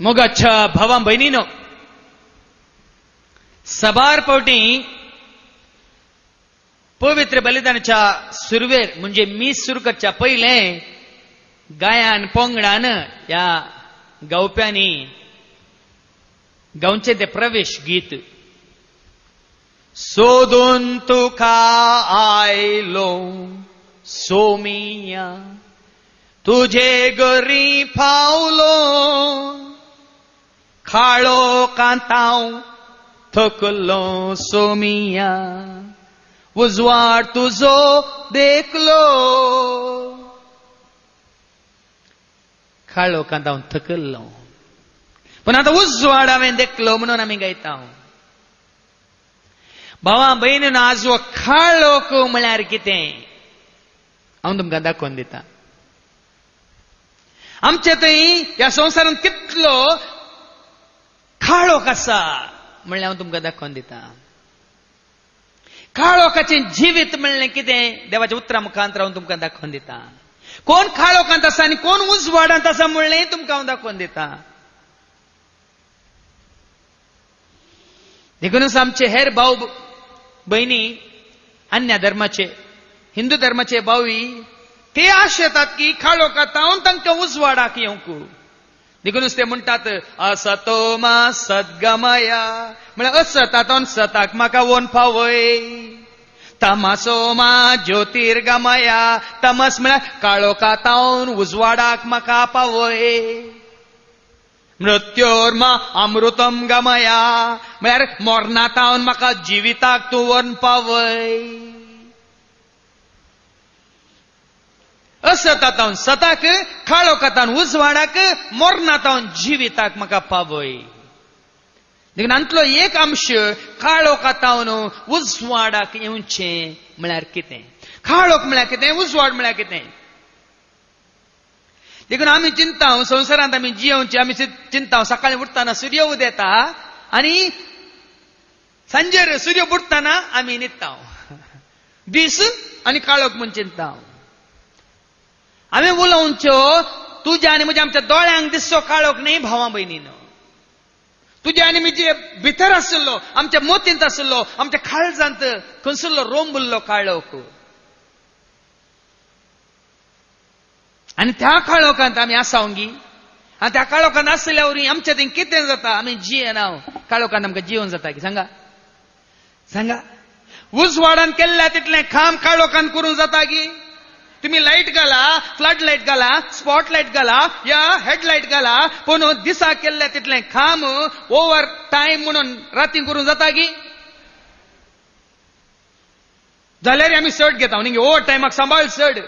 मोगाच्या भावा भयणीनो, सबार पावटी पवित्र बलिदानाच्या सुरवेर म्हणजे मीस सुरू करच्या पयलें गायान पोंगडान ह्या गावप्यांनी गावचें तें प्रवेश गीत. सोदून तुका आयलो सोमिया तुजे घरी पावलो, काळो कांतांव थकलो सोमिया उजवाड तुजो देखलो. काळो कांतांव थकल्लो पूण आतां उजवाड हांवें देखलो म्हणून आमी गायता. भावा भयणीन, आज हो काळोख म्हळ्यार कितें हांव तुमकां दाखोवन दिता. आमचे थंय ह्या संवसारांत कितलो काळोख आसा म्हणल्यार हांव तुमकां दाखोवन दिता. काळोखाचें जिवीत म्हणलें कितें देवाच्या उतरा मुखांत हांव तुमकां दाखोवन दिता. कोण काळोखांत आसा आनी कोण उजवाडांत आसा म्हणलें तुमकां हांव दाखोवन दिता. देखूनच आमचे हेर भाव भयणी अन्य धर्माचे हिंदू धर्माचे भावी ते आशेतात की काळोखांत तांकां उजवाडाक येवंक. देखूनच ते म्हणटात असतो मा सद्गमया, म्हळ्यार असतातून सताक म्हाका वोन पावय. तमसो मा ज्योतिर्गमया, तमस म्हळ्यार काळोखांत उजवाडाक म्हाका पावय. मृत्योर्मा अमृतम गमया म्हळ्यार मरणातावन म्हाका जिविताक तूं व्हरून पावय. असतातावन सताक, काळोखातावन उजवाडाक, मरणातावन जिविताक म्हाका पावय. देखून हातूंतलो एक अंश काळोखातावन उजवाडाक येवचें म्हळ्यार कितें, काळोख म्हळ्यार कितें, उजवाड म्हळ्यार कितें. देखून आमी चिंता संवसारांत आमी जियोवचे, आमी चिंता सकाळी उठताना सूर्य उदेता आनी सांजेर सूर्य बुडटाना आमी न्हिदता. दीस आनी काळोख म्हूण चिंता. आमी उलोवच्यो तुज्या आनी म्हज्या आमच्या दोळ्यांक दिसचो काळोख न्ही भावा भयणीनो, तुज्या आनी म्हजे भितर आशिल्लो, आमच्या मोतींत आशिल्लो, आमच्या काळजांत खंयसरलो रोंबुल्लो काळोख. आनी त्या काळोखांत आमी आसावंगी आनी त्या काळोखांत आसल्या वरी आमच्या थंय कितें जाता, आमी जियेना. काळोखांत आमकां जिवन जाता की सांगा सांगा. उजवाडान केल्ल्या तितलें काम काळोखांत करूंक जाता की? तुमी लायट घाला, फ्लड लायट घाला, स्पॉट लायट घाला या हेडलायट घाला, पूण दिसा केल्ल्या तितलें काम ओवर टायम म्हणून राती करूंक जाता की? जाल्यार आमी सट घेता न्ही, ओवर टायमाक सांबाळ चड.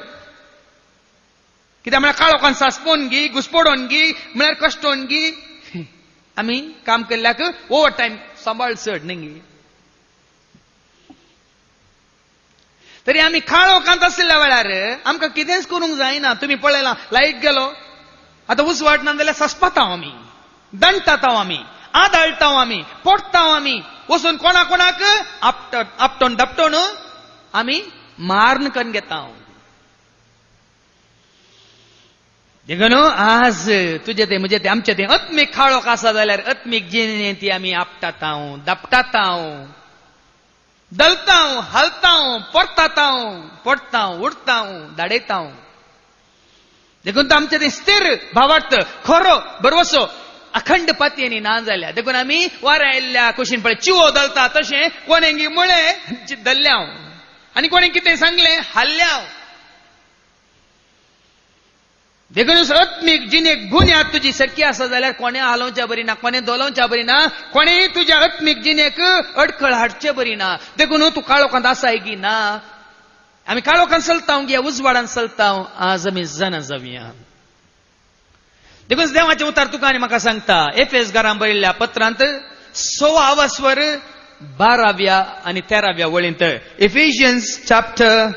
कित्याक म्हळ्यार काळोखान सासपोवन गी, घुसपडोवन गी, म्हळ्यार कश्टोवन गी आमी काम केल्ल्याक ओवर टायम सांबाळ चड न्ही गी. तरी आमी काळोखांत आशिल्ल्या वेळार आमकां कितेंच करूंक जायना. तुमी पळयलां लायट गेलो आतां उजवाड ना जाल्यार सस्पाता आमी, दंडटात आमी, आदळटा आमी, पडटा आमी, वचून कोणा कोणाक आपटोन दापटोन आमी माਰਨ करून घेता. देखून आज तुजे ते म्हजे ते आमचे ते आत्मीक काळोख आसा जाल्यार आत्मीक जिणें ती आमी आपटाता, दापटाता, दलता, हालता, परताता, पडटा, उडटा, धाडयता. देखून तो आमचे ते स्थिर भावार्थ खरो भरवसो अखंड पातयेनी ना जाल्या. देखून आमी वाऱ्या आयिल्ल्या कुशीन पळय चिवो दलता तशें कोणें म्हळें दल्ल्या आनी कोणें कितें सांगलें हाल्ल्या. देखून आत्मीक जिणेक बुन्याद तुजी सारकी आसा जाल्यार कोणें हालोवच्या बरी ना, कोणें धोलोवच्या बरी ना, कोणें तुज्या आत्मीक जिणेक अडखळ हाडचे बरी ना. देखून तूं काळोखांत आसाय की ना? आमी काळोखांत चलता गे उजवाडान चलता आज आमी जाणा जावया. देखून देवाचें उतार तुका आनी म्हाका सांगता एफेस घरां बरयल्ल्या पत्रांत 6 वस्वर 12व्या आनी 13व्या वळींत, इफिशियन्स चॅप्टर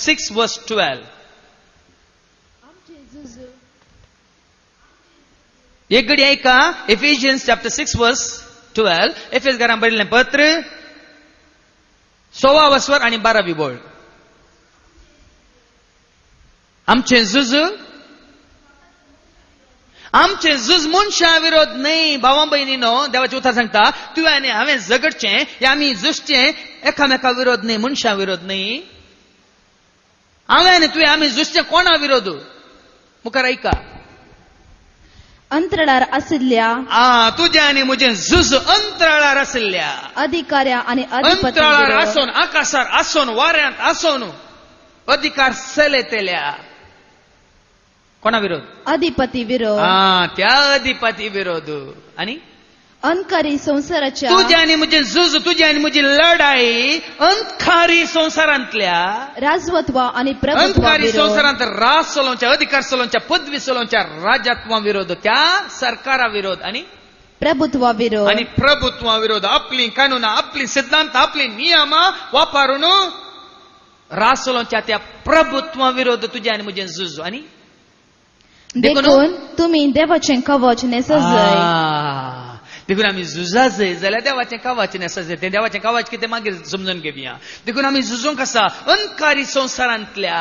6 वर्स 12. एक घडी आयका, इफिशियन्स चॅप्टर 6 वर्स 12, एफेस घरां बरयल्लें पत्र 6 वस्वर आनी 12वी वळ. आमचें झुज आमचें झूज मनशा विरोध न्हय भावा भयणीनो. देवाचें उतर सांगता तुवें आनी हांवें झगडचें या आमी झुजचें एकामेका विरोध न्हय, मनशा विरोध न्हय. हांवें आनी तुवें आमी झुजचें कोणा विरोध? मुखार आयका. अंतराळार आशिल्ल्या तुजें आनी म्हजें झूज अंतराळार आशिल्ल्या अधिकाऱ्या आनी अंतराळार आसून, आकाशार आसून, वाऱ्यांत आसून अधिकार चलयतल्या कोणा विरोध? अधिपती विरोध. त्या अधिपती विरोध. आनी अंधकारी संवसाराच्या तुजें आनी म्हजें झूज, तुजें आनी म्हजी लढाई अंधकारी संवसारांतल्या राजवत्वा आनी प्रभुत्वा अंधकारी संवसारांत राज चलोवच्या, अधिकार चलोवच्या, पदवी चलोवच्या राजत्वा विरोध, त्या सरकारा विरोध आनी प्रभुत्वा विरोध आनी प्रभुत्वा विरोध. आपली कानूना, आपली सिद्धांत, आपली नियमां वापरून राज चलोवच्या त्या प्रभुत्वा विरोध तुजें आनी म्हजें झूज. आनी देखून तुमी देवाचें कवच न्हेसत. देखून आमी झुजा जाय जाल्यार देवाचें कवच न्हेसत जाय. तें देवाचें कवच कितें मागीर समजून घेवया. देखून आमी झुजूंक आसा अंधकारी संवसारांतल्या.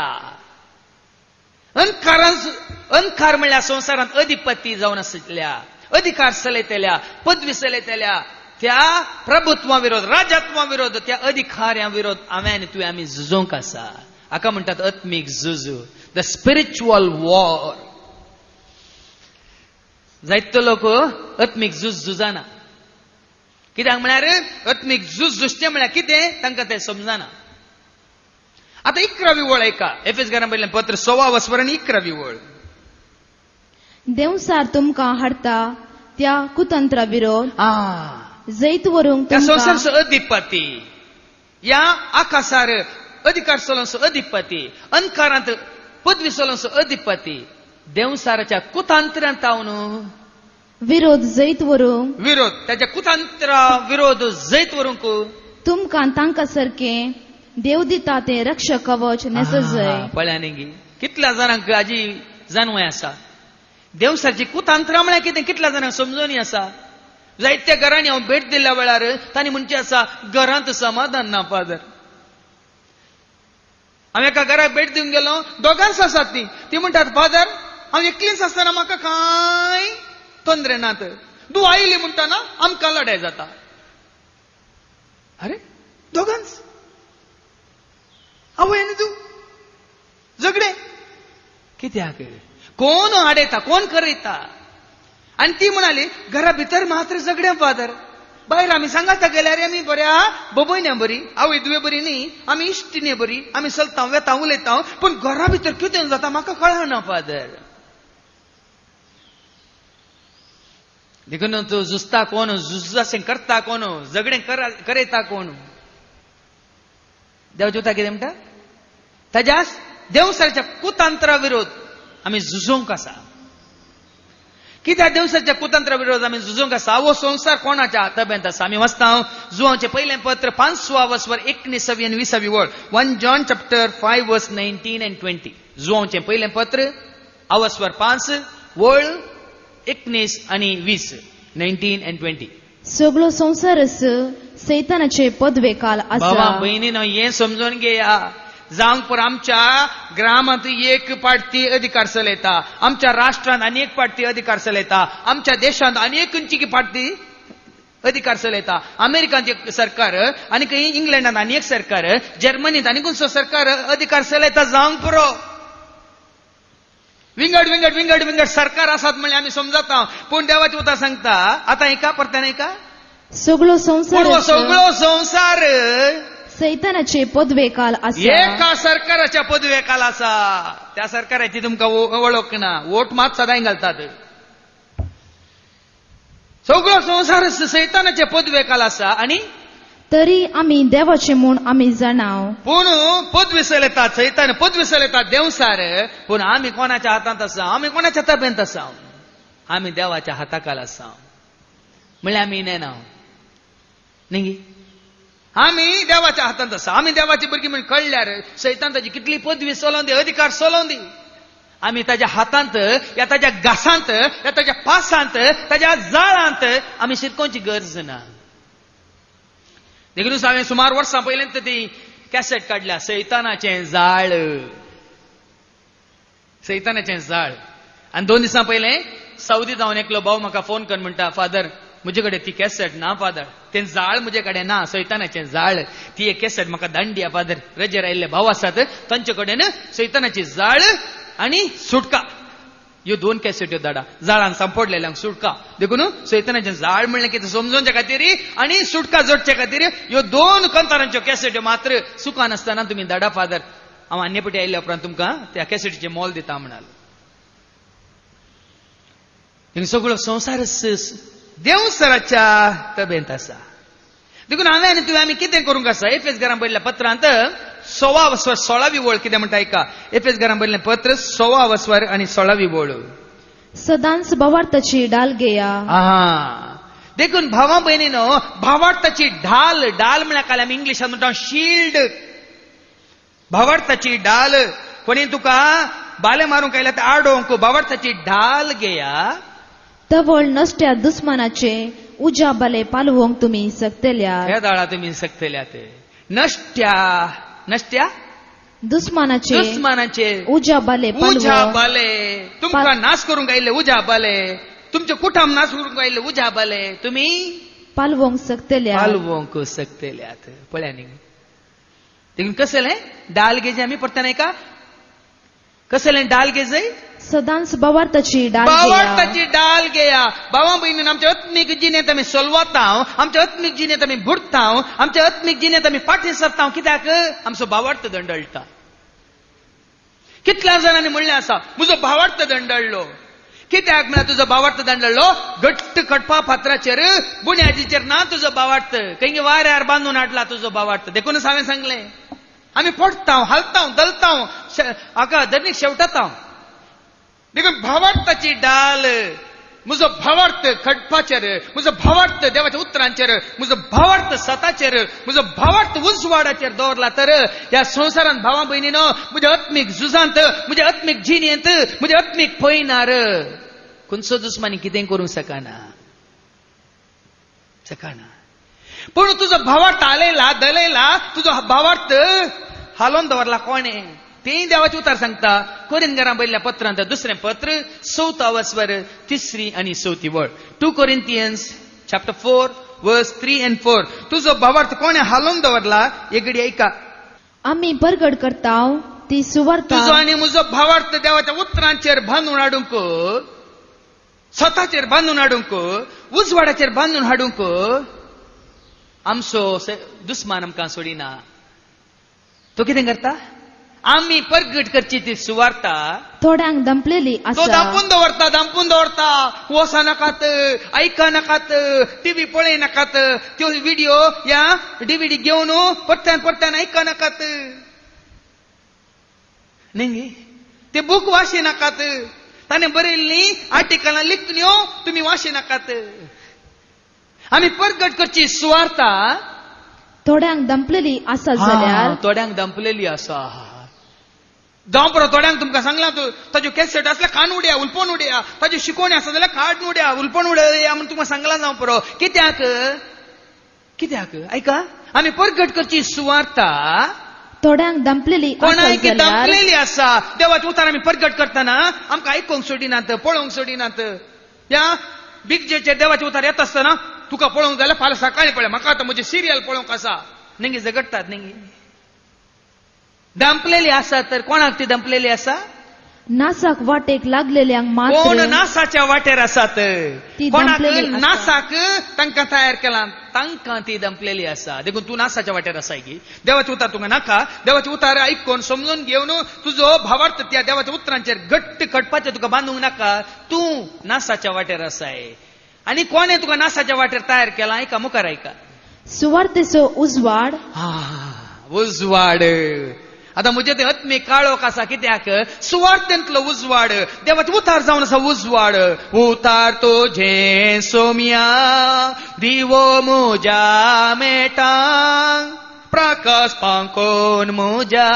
अंधकार म्हणल्यार संवसारांत अधिपती जावन आशिल्ल्या, अधिकार चलयतल्या, पदवी चलयतल्या त्या प्रभुत्वा विरोध, राजत्वा विरोध, त्या अधिकाऱ्यां विरोध हांवें आनी तुवें आमी झुजूंक आसा. हाका म्हणटात आत्मीक झुज, the spiritual war. जायतो लोक आत्मीक झूज झुजाना. कित्याक म्हळ्यार आत्मीक झूज झुजचें म्हळ्यार कितें तांकां तें समजना. आतां 11वी वळ आयका. एफेसकारां पयलें पत्र 1.25 वस्वर आनी 11वी वळ. देवसार तुमकां हाडटा त्या कुतंत्रा विरोध जैत व्हरूंक त्या संवसारचो अधिपती, ह्या आकाशार अधिकार चलोवचो अधिपती, अंधकारांत पदवी चलोवचो अधिपती, देवसाराच्या कुतंत्रांत विरोध जैत व्हरूंक विरोध, ताच्या कुतंत्रा विरोध जैत व्हरूंक तुमकां तांकां सारकें देव दिता तें रक्षक कवच न्हेसत जाय. पळया न्ही कितल्या जाणांक हाजी जाणवय आसा देवसारची कुतंत्रां म्हळ्यार कितें कितल्या जाणांक समजून आसा. जायत्या घरांनी हांव भेट दिल्ल्या वेळार तांणी म्हणचें आसा घरांत समाधान ना फादर. हांव एका घराक भेट दिवंक गेलो, दोगांच आसात ती, ती म्हणटात फादर हांव एकलीच आसतना म्हाका कांय तोंदरे नात, तूं आयली म्हणटना आमकां लढाय जाता. अरे दोगांच आवय आनी तूं झगडे कित्याक? कोण आडयता, कोण करयता? आनी ती म्हणाली घरा भितर मात्र झगडे फादर, भायर आमी सांगाता गेल्यार आमी बऱ्या बबयन्या बरी, आवय दुवे बरी न्ही, आमी इश्टिणे बरी, आमी चलता वेता उलयता, पूण घरा भितर कितें जाता म्हाका कळना फादर. देखून तूं झुजता कोण, झुजाशें करता कोण, झगडें करयता कोण? देव जोता कितें म्हणटा? ताज्या देवसारच्या कुतंत्रा विरोध आमी झुजोवंक आसा. कित्याक देवसाच्या कुतंत्रा विरोध आमी झुजोवंक आसा? हो संवसार कोणाच्या ताब्यांत आसा? आमी वाचता जुवांचें पयलें पत्र 5 वस्वर 19वी आनी 20वी वळ, 1 John chapter 5 verse 19 and 20. जुवांचें पयलें पत्र आवस्वर 5 वळ 19 आनी 20, 19 and 20. सगळो संवसारच सैतानाचे पदवेकाल आसा. बाबा भयणीनो हें समजून घेया. जावंक पुरो आमच्या ग्रामांत एक पार्टी अधिकार चलयता, आमच्या राष्ट्रांत आनी एक पार्टी अधिकार चलयता, आमच्या देशांत आनी एक खंयची पार्टी अधिकार चलयता, अमेरिकांत एक सरकार आनी खंय इंग्लंडांत आनी एक सरकार, जर्मनींत आनी खंयचो सरकार अधिकार चलयता. जावंक पुरो विंगड विंगड विंगड विंगड सरकार आसात म्हणल्यार आमी समजता, पूण देवाचें उतर सांगता आतां एका परत्यान एका सगळो संवसार, सगळो संवसार सैतानाचे पदवेकाल आसा, एका सरकाराच्या पदवेकाल आसा. त्या सरकाराची तुमकां वळख ना, वोट मात सदांय घालतात. सगळो संवसार सैतानाचे पदवेकाल आसा. आनी तरी आमी देवाचे म्हूण आमी जाणाव, पूण पदवी चलयतात सैतान, पदवी चलयतात देवसार, पूण आमी कोणाच्या हातांत आसा? आमी कोणाच्या ताब्यांत आसा? आमी देवाच्या हाताखाल आसा म्हणल्यार आमी नेना न्ही, आमी देवाच्या हातांत आसा. आमी देवाची भुरगीं म्हण कळ्ळ्यार सैतान ताजी कितली पदवी चलोवन दी, अधिकार चलोवन दी, आमी ताज्या हातांत या ताज्या घासांत या ताज्या पासांत ताज्या जाळांत आमी शिरकोवची गरज ना. देखून हांवें सुमार वर्सां पयलीं ती कॅसेट काडल्या, सैतानाचें जाळ, सैतानाचें जाळ. आनी 2 दिसां पयलें सावदी जावन एकलो भाव म्हाका फोन कर म्हणटा, फादर म्हजे कडेन ती कॅसेट ना फादर, तें जाळ म्हजे कडेन ना, सैतानाचें जाळ, ती एक कॅसेट म्हाका दांडिया फादर. रजेर आयिल्ले भाव आसात तांचे कडेन सैतानाची जाळ आनी सुटका ह्यो दोन कॅसेट्यो धाडा. जाळान सांपडलेल्यांक सुटका, देखून सैतानाचें जाळ म्हणलें कितें समजोवच्या खातीर आनी सुटका जोडच्या खातीर ह्यो दोन कंतारांच्यो कॅसेट्यो मात्र सुखान आसतना तुमी धाडा फादर, हांव आन्यपटी आयिल्ल्या उपरांत तुमकां त्या कॅसेटीचें मोल दिता म्हणाल. सगळो संवसार देवसराच्या तबेंत आसा. देखून हांवें आनी तुवें आमी कितें करूंक आसा? एफेस घरां बरयल्ल्या पत्रांत 16 वस्वर 16वी वळ कितें म्हणटा आयका. एफेस घरां बरयल्लें पत्र 16 वस्वर आनी 16वी वळ. सदांच भावार्थाची ढाल घेया. देखून भावा भयणीनो, भावार्थाची ढाल, ढाल म्हळ्यार काल आमी इंग्लिशान म्हणटा शिल्ड. भावार्थाची ढाल, कोणी तुका बाले मारूंक आयल्या तर आडोवंक भावार्थाची ढाल घेया. तवळ नश्ट्या दुस्मानाचे उज्या बाले पालवोंक तुमी सकतल्या. ह्या दाळा तुमी सकतल्या ते नश्ट्या नश्ट्या दुस्मानाचे दुस्मानाचे उज्या बाले उज्या बाले, तुमकां नाश करूंक आयिल्ले उज्या बाले, तुमचे कुटाम नाश करूंक आयिल्ले उज्या बाले तुमी पालवोंक सकतल्या, पालवोंक सकतल्यात. पळया न्ही, देखून कसलें डाल घेजे आमी परतन एका कसलें डाल घेजय? सदांच भावार्थाची डाल, भावार्थाची डाल घेया. भावा भयणीन, आमच्या आत्मीक जिणेंत आमी सोलवता, आमच्या आत्मीक जिणेंत आमी बुडता, आमच्या आत्मीक जिणेंत आमी फाटीं सरता. कित्याक? आमचो भावार्थ दंडळटा. कितल्या जाणांनी म्हणलें आसा, म्हजो भावार्थ दंडळ्ळो. कित्याक म्हळ्यार तुजो भावार्थ दंडळ्ळो? घट्ट खडपा फातराचेर बुन्यादीचेर ना तुजो भावार्थ, खंय वाऱ्यार बांदून हाडला तुजो भावार्थ. देखूनच हांवें सांगलें, आमी पडटा, हालता, दलता, हाका धरणीक शेवटाता. देखून भावार्थाची डाल, म्हजो भावार्थ खडपाचेर, म्हजो भावार्थ देवाच्या उतरांचेर, म्हजो भावार्थ सताचेर, म्हजो भावार्थ उजवाडाचेर दवरला तर ह्या संवसारांत भावा भयणीनो म्हज्या आत्मीक झुजांत, म्हज्या आत्मीक जिणेंत, म्हज्या आत्मीक पयनार खंयचो दुस्मानी कितें करूंक शकना, शकना. पूण तुजो भावार्थ हालयला, दलयला, तुजो भावार्थ हालोवन दवरला कोणें? तें देवाचें उतर सांगता. कोरिंथां बरयल्ल्या पत्रांत दुसरें पत्र 4 वस्वर 3 आनी 4 वळ. 2 Corinthians chapter 4 verse 3 and 4. तुजो भावार्थ कोणें हालोवन दवरला? एक घडी आयका. आमी परगट करता ती सुवार्ता. तुजो आनी म्हजो भावार्थ देवाच्या उतरांचेर बांदून हाडूंक, स्वताचेर बांदून हाडूंक, उजवाडाचेर बांदून हाडूंक आमचो दुस्मान आमकां सोडिना. तो कितें करता? आमी परगट करची ती सुवार्ता थोड्यांक दंपलेली आसा. तो दांपून दवरता, दांपून दवरता. वसा नाकात, आयका नाकात, टीव्ही पळय नाकात, त्यो व्हिडिओ या डीव्हीडी घेवन परत्यान परत्यान आयका नाकात, न्ही ते बूक वाशी नाकात, ताणें बरयल्ली आर्टिकलां लिखण्यो तुमी वाशी नाकात. आमी परगट करची सुवार्ता थोड्यांक दंपलेली आसा जाल्यार, थोड्यांक दंपलेली आसा. जावं पुरो, थोड्यांक तुमकां सांगलां, तूं ताज्यो कॅसेट आसल्यार कान उडया, उलपोन उडया, ताज्यो शिकवणी आसा जाल्यार काडून उडया, उलपोन उडया म्हूण तुमकां सांगलां. जावं पुरो. कित्याक? कित्याक? आयका, आमी परगट करची सुवार्ता थोड्यांक दंपलेली, कोणाक दंपलेली आसा. देवाचें उतर आमी परगट करतना आमकां आयकूंक सोडिनात, पळोवंक सोडिनात. ह्या बिगजेचेर देवाचें उतर येता आसतना तुका पळोवंक जाल्यार फाल्यां सकाळीं पळय, म्हाका आतां म्हजें सिरियल पळोवंक आसा. निंगी झगडटात, निंगी दंपलेली आसा. तर कोणाक ती दंपलेली आसा? नासाक वाटेक लागलेल्यांक मात्र. कोण नासाच्या वाटेर आसात, कोणाक नासाक तांकां तयार केला, तांकां ती दंपलेली आसा. देखून तूं नासाच्या वाटेर आसाय की देवाचें उतर तुका नाका. देवाचें उतर आयकून समजून घेवन तुजो भावार्थ त्या देवाच्या उतरांचेर घट्ट खडपाचें तुका बांदूंक नाका. तूं नासाच्या वाटेर आसाय. आनी कोणें तुका नासाच्या वाटेर तयार केला? आयका, मुखार आयका. सुवार्थेचो उजवाड. उजवाड. आतां म्हजें तें आत्मीक काळोख आसा. कित्याक? सुवार्थेंतलो उजवाड, देवाचें उतार जावन आसा उजवाड. उतार तुजें सोम्या दिवो म्हज्या मेटांक, प्रकाश पांकोन म्हज्या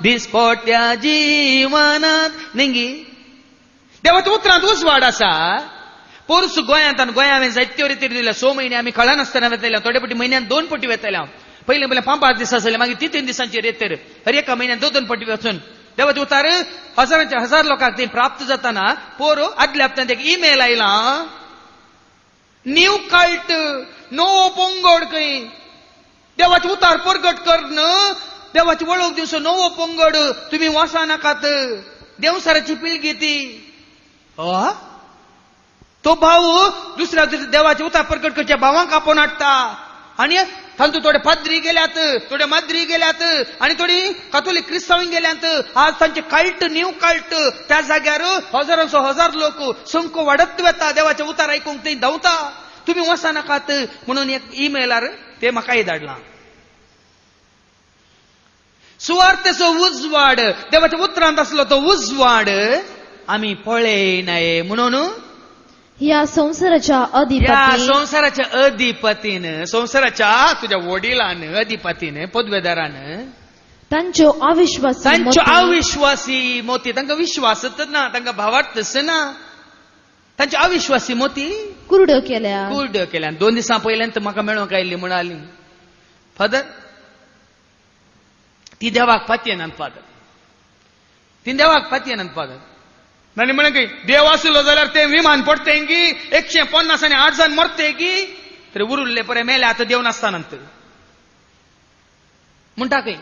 दिसपट्ट्या जिवनांत. निंगी देवाच्या उतरांत उजवाड आसा. पोरसू गोंयांत आनी गोंया हांवें जायत्यो रितीर दिल्या. 6 म्हयने आमी कळनासतना वेतले, थोडे पटी म्हयन्यान 2 पटी वेतले हांव. पयलें पयलें 5-5 दीस आसले, मागीर 3-3 दिसांचेर येतर हर एका म्हयन्यान 2-2 पटी वचून. देवाचे उतार हजारांचे हजार लोकांक ते प्राप्त जाताना पोरो आदल्या हप्त्यांत एक ईमेल आयला, न्यू कल्ट नवो पंगड खंय देवाचे उतार परगट करून देवाची वळख दिवचो नवो पंगड, तुमी वसा नाकात, देवसाराची पिळगी ती. तो भाऊ दुसऱ्या दुसऱ्या देवाचे उतार परगट करच्या भावांक आपोवन हाडटा आनी तांतूं थोडे पाद्री गेल्यात, थोडे माद्री गेल्यात आनी थोडी कातोलीक क्रिस्तांव गेल्यात. आज तांचे कल्ट न्यू कल्ट त्या जाग्यार हजारांचो हजार लोक संको वाडत वता, देवाचे उतार आयकूंक थंय धांवता. तुमी वसा नाकात म्हणून एक ईमेलार ते म्हाकाय धाडलां. सुवार्थेचो उजवाड देवाच्या उतरांत आसलो तो उजवाड आमी पळयनाय म्हणून ह्या संवसाराच्या ह्या संवसाराच्या अधिपतीन, संवसाराच्या तुझ्या वडिलान अधिपतीन पदवेदारान तांच्यो अविश्वासी, तांच्यो अविश्वासी मोती, तांकां विश्वासच ना, तांकां भावार्थच ना, तांच्यो अविश्वासी मोती कुरड्यो केल्या, कुरड्यो केल्या. 2 दिसां पयल्यान म्हाका मेळोंक आयिल्ली, म्हणाली फादर ती देवाक पातयेनात फादर, ती देवाक पातयेनात फादर. आनी म्हणलें की देव आसलो जाल्यार तें विमान पडतें की 150 आनी 8 जाण मरते की तरी उरुल्ले परे मेले आतां देव नासता नंतर म्हणटा खंय.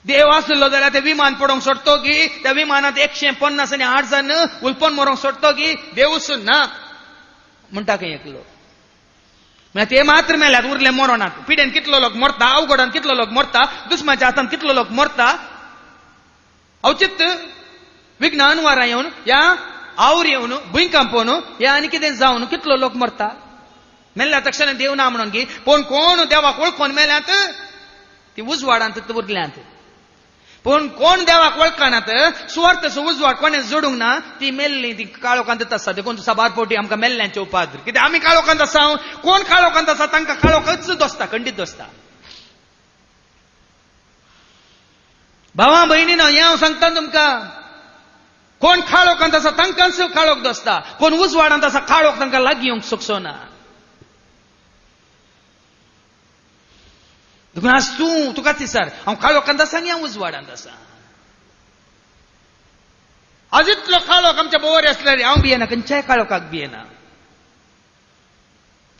देव आसलो जाल्यार तें विमान पडोवंक सोडतो की त्या विमानांत 150 आनी 8 जाण उलपन मरोंक सोडतो की देवूच ना म्हणटा खंय एकलो. म्हळ्यार ते मात्र मेल्यात, उरले मरोनात. पिडेन कितलो लोक मरता, अवघडान कितलो लोक मरता, दुस्माच्या हातान कितलो लोक मरता. अवचित विज्ञान वारां येवन या आवर येवन भुंयकांप येवन या आनी कितें जावन कितलो लोक मरता. मेल्ल्या तक्षण देव ना म्हणून की पूण कोण देवाक वळखून मेल्यात ती उजवाडांत उरल्यांत. पूण कोण देवाक वळखनात, सुवार्थाचो उजवाड कोणें जोडूंक ना, ती मेल्ली ती काळोखांतच आसा. देखून साबार फावटी आमकां मेल्ल्यांचे उपाद्र कित्याक आमी काळोखांत आसा. कोण काळोखांत आसा तांकां काळोखच दोसता, खंडीत दोसता. भावा भयणी ना हें हांव सांगता तुमकां, कोण काळोखांत आसा तांकांच काळोख दोसता, कोण उजवाडांत आसा काळोख तांकां लागीं येवंक शकचो ना. देखून आज तूं तुकाच विचार, हांव काळोखांत आसा आनी हांव उजवाडांत आसा. आज इतलो काळोख आमच्या बोवार आसल्यार हांव भियेना, खंयच्याय काळोखाक भियेना,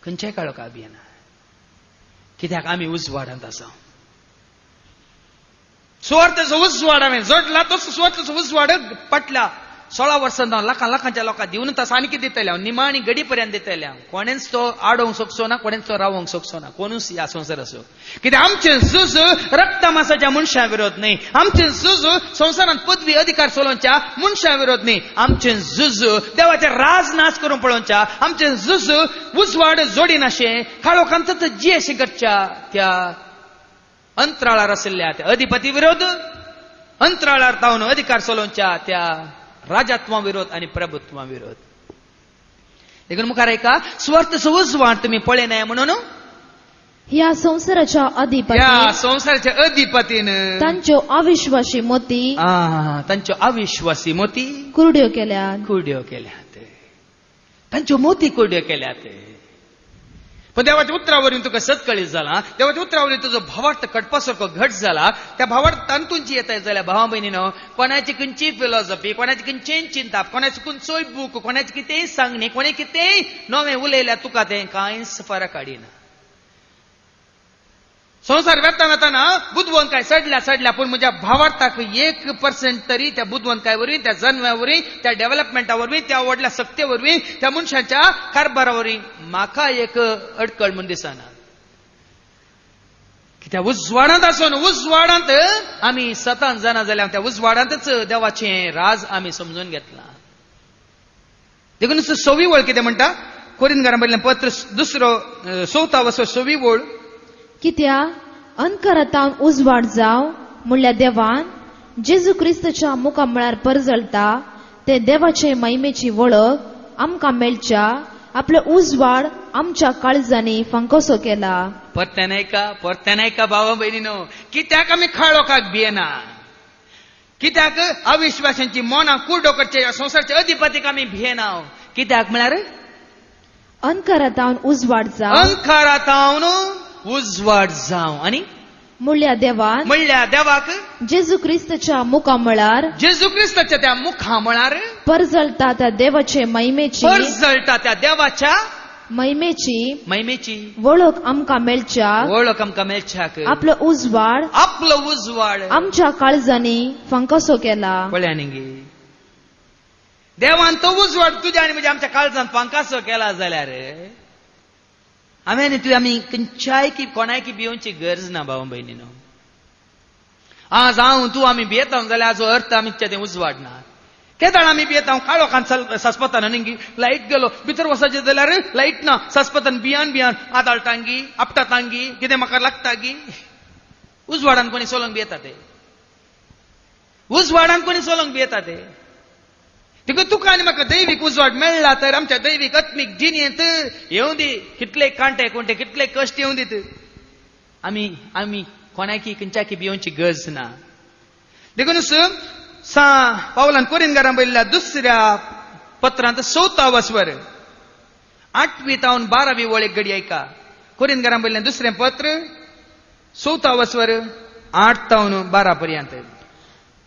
खंयच्याय काळोखाक भियेना, कित्याक आमी उजवाडांत आसा. सुवार्थाचो उजवाड हांवें जोडला, तसो सुवार्थाचो उजवाड पटला 16 वर्सां हांव लाखां लाखांच्या लोकांक दिवन तसो आनी कितें दितलें हांव, निमाणी घडी पर्यंत दितलें हांव. कोणेंच तो आडोवंक शकचो ना, कोणेंच तो रावोंक शकचो ना, कोणूच ह्या संवसाराचो. कित्याक आमचें झूज रक्तमासाच्या मनशां विरोध न्हय, आमचें झूज संवसारांत पदवी अधिकार चलोवच्या मनशां विरोध न्हय, आमचें झूज देवाचें राज नाच करून पळोवच्या, आमचें झूज उजवाड जोडिनाशें काळोखांतच जियेशें करच्या त्या अंतराळार आशिल्ल्या त्या अधिपती विरोध, अंतराळार तावन अधिकार चलोवच्या त्या राजत्वा विरोध आनी प्रभुत्वा विरोध. देखून मुखार एका सुवार्थाचो उजवाड तुमी पळयनाय म्हणून ह्या संवसाराच्या अधिपती, ह्या संवसाराच्या अधिपतीन तांच्यो अविश्वासी मोती, तांच्यो अविश्वासी मोती कुरड्यो केल्यात, कुरड्यो केल्यात, तांच्यो मोती कुरड्यो केल्यात. पण देवाच्या उतरा वरवीं तुका सत्कळीत जाला, देवाच्या उतरा वरवीं तुजो भावार्थ कटपा सारको घट जाला. त्या भावार्थ तांतूंची येता जाल्यार भावा भयणीनो, कोणाची खंयची फिलॉसॉफी, कोणाची खंयचेय चिंताप, कोणाची खंयचोय बूक, कोणाची कितेंय सांगणी, कोणें कितेंय नवें उलयल्यार तुका तें कांयच फरक हाडिना. संवसार वेता वेताना बुदवंतकाय चडल्या चडल्या, पूण म्हज्या भावार्थाक 1% तरी त्या बुदवंतकाय वरवीं, त्या जन्म्या वरवीं, त्या डेव्हलपमेंटा वरवीं, त्या व्हडल्या सक्ते वरवीं, त्या मनशाच्या कारभारा वरवीं म्हाका एक अडकळ म्हूण दिसना. कित्याक उजवाडांत आसून उजवाडांत आमी सतान जाणा जाल्यार त्या उजवाडांतच देवाचें राज आमी समजून घेतलां. देखून सवी वळ कितें म्हणटा, कोरिंदकारां बरयल्लें पत्र दुसरो चवथो वसो सवी वळ, कित्याक अंधकारांत उजवाड जाव म्हणल्यार देवान जेजू क्रिस्ताच्या मुखामळार परजळता ते देवाचे महिमेची वळख आमकां मेळच्या आपलो उजवाड आमच्या काळजांनी फांकोसो केला. परतें नायका, परतें नायका भावा भयणीनो, कित्याक आमी काळोखाक भियेना, कित्याक अविश्वासांची मनां कुरडो करचे संवसाराच्या अधिपतीक आमी भियेना. कित्याक म्हळ्यार अंधकारांत उजवाड जाव, अंधकारांत उजवाड जाव आनी म्हणल्या देवान, म्हणल्या देवाक जेजू क्रिस्ताच्या मुखामळार, जेजू क्रिस्ताच्या त्या मुखामळार परजळटा त्या देवाचे महिमेची, परजळटा त्या देवाच्या महिमेची, महिमेची वळख आमकां मेळच्या, वळख आमकां मेळच्याक आपलो उजवाड, आपलो उजवाड आमच्या काळजांनी फांकासो केला. पळया न्ही, देवान तो उजवाड तुज्या आनी म्हणजे आमच्या काळजान फांकासो केला जाल्यार हांवें आनी तुवें आमी खंयच्याय की कोणाय की भिवची गरज ना भाव भयणीनो. आज हांव तूं आमी भियेता जाल्यार हाजो अर्थ आमच्या तें उजवाड ना. केदाळ आमी भियेता काळोखान सस्पतान न्ही, लायट गेलो भितर वचपाचें जाल्यार लायट ना, सस्पतान भियान भियान आदाळटांगी आपटातांगी कितें म्हाका लागता गी. उजवाडान कोणी सोलोंक भियेता ते, उजवाडान कोणी सोलोंक भियेता ते. देखून तुका आनी म्हाका दैवीक उजवाड मेळ्ळा तर आमच्या दैवीक आत्मीक जिणेंत येवं दी कितले कांटे कुंटे कितले कश्ट येवं दीत, आमी आमी कोणाकी खंयच्याकी भिवची गरज ना. देखून सा पावलान कोरिनगारां बरयल्ल्या दुसऱ्या पत्रांत 4 वसवर 8वी तावन 12वी वळ एक घडी आयका. कोरिनगारां बरयल्लें दुसरें पत्र 4 वसवर 8 तावन 12 पर्यंत.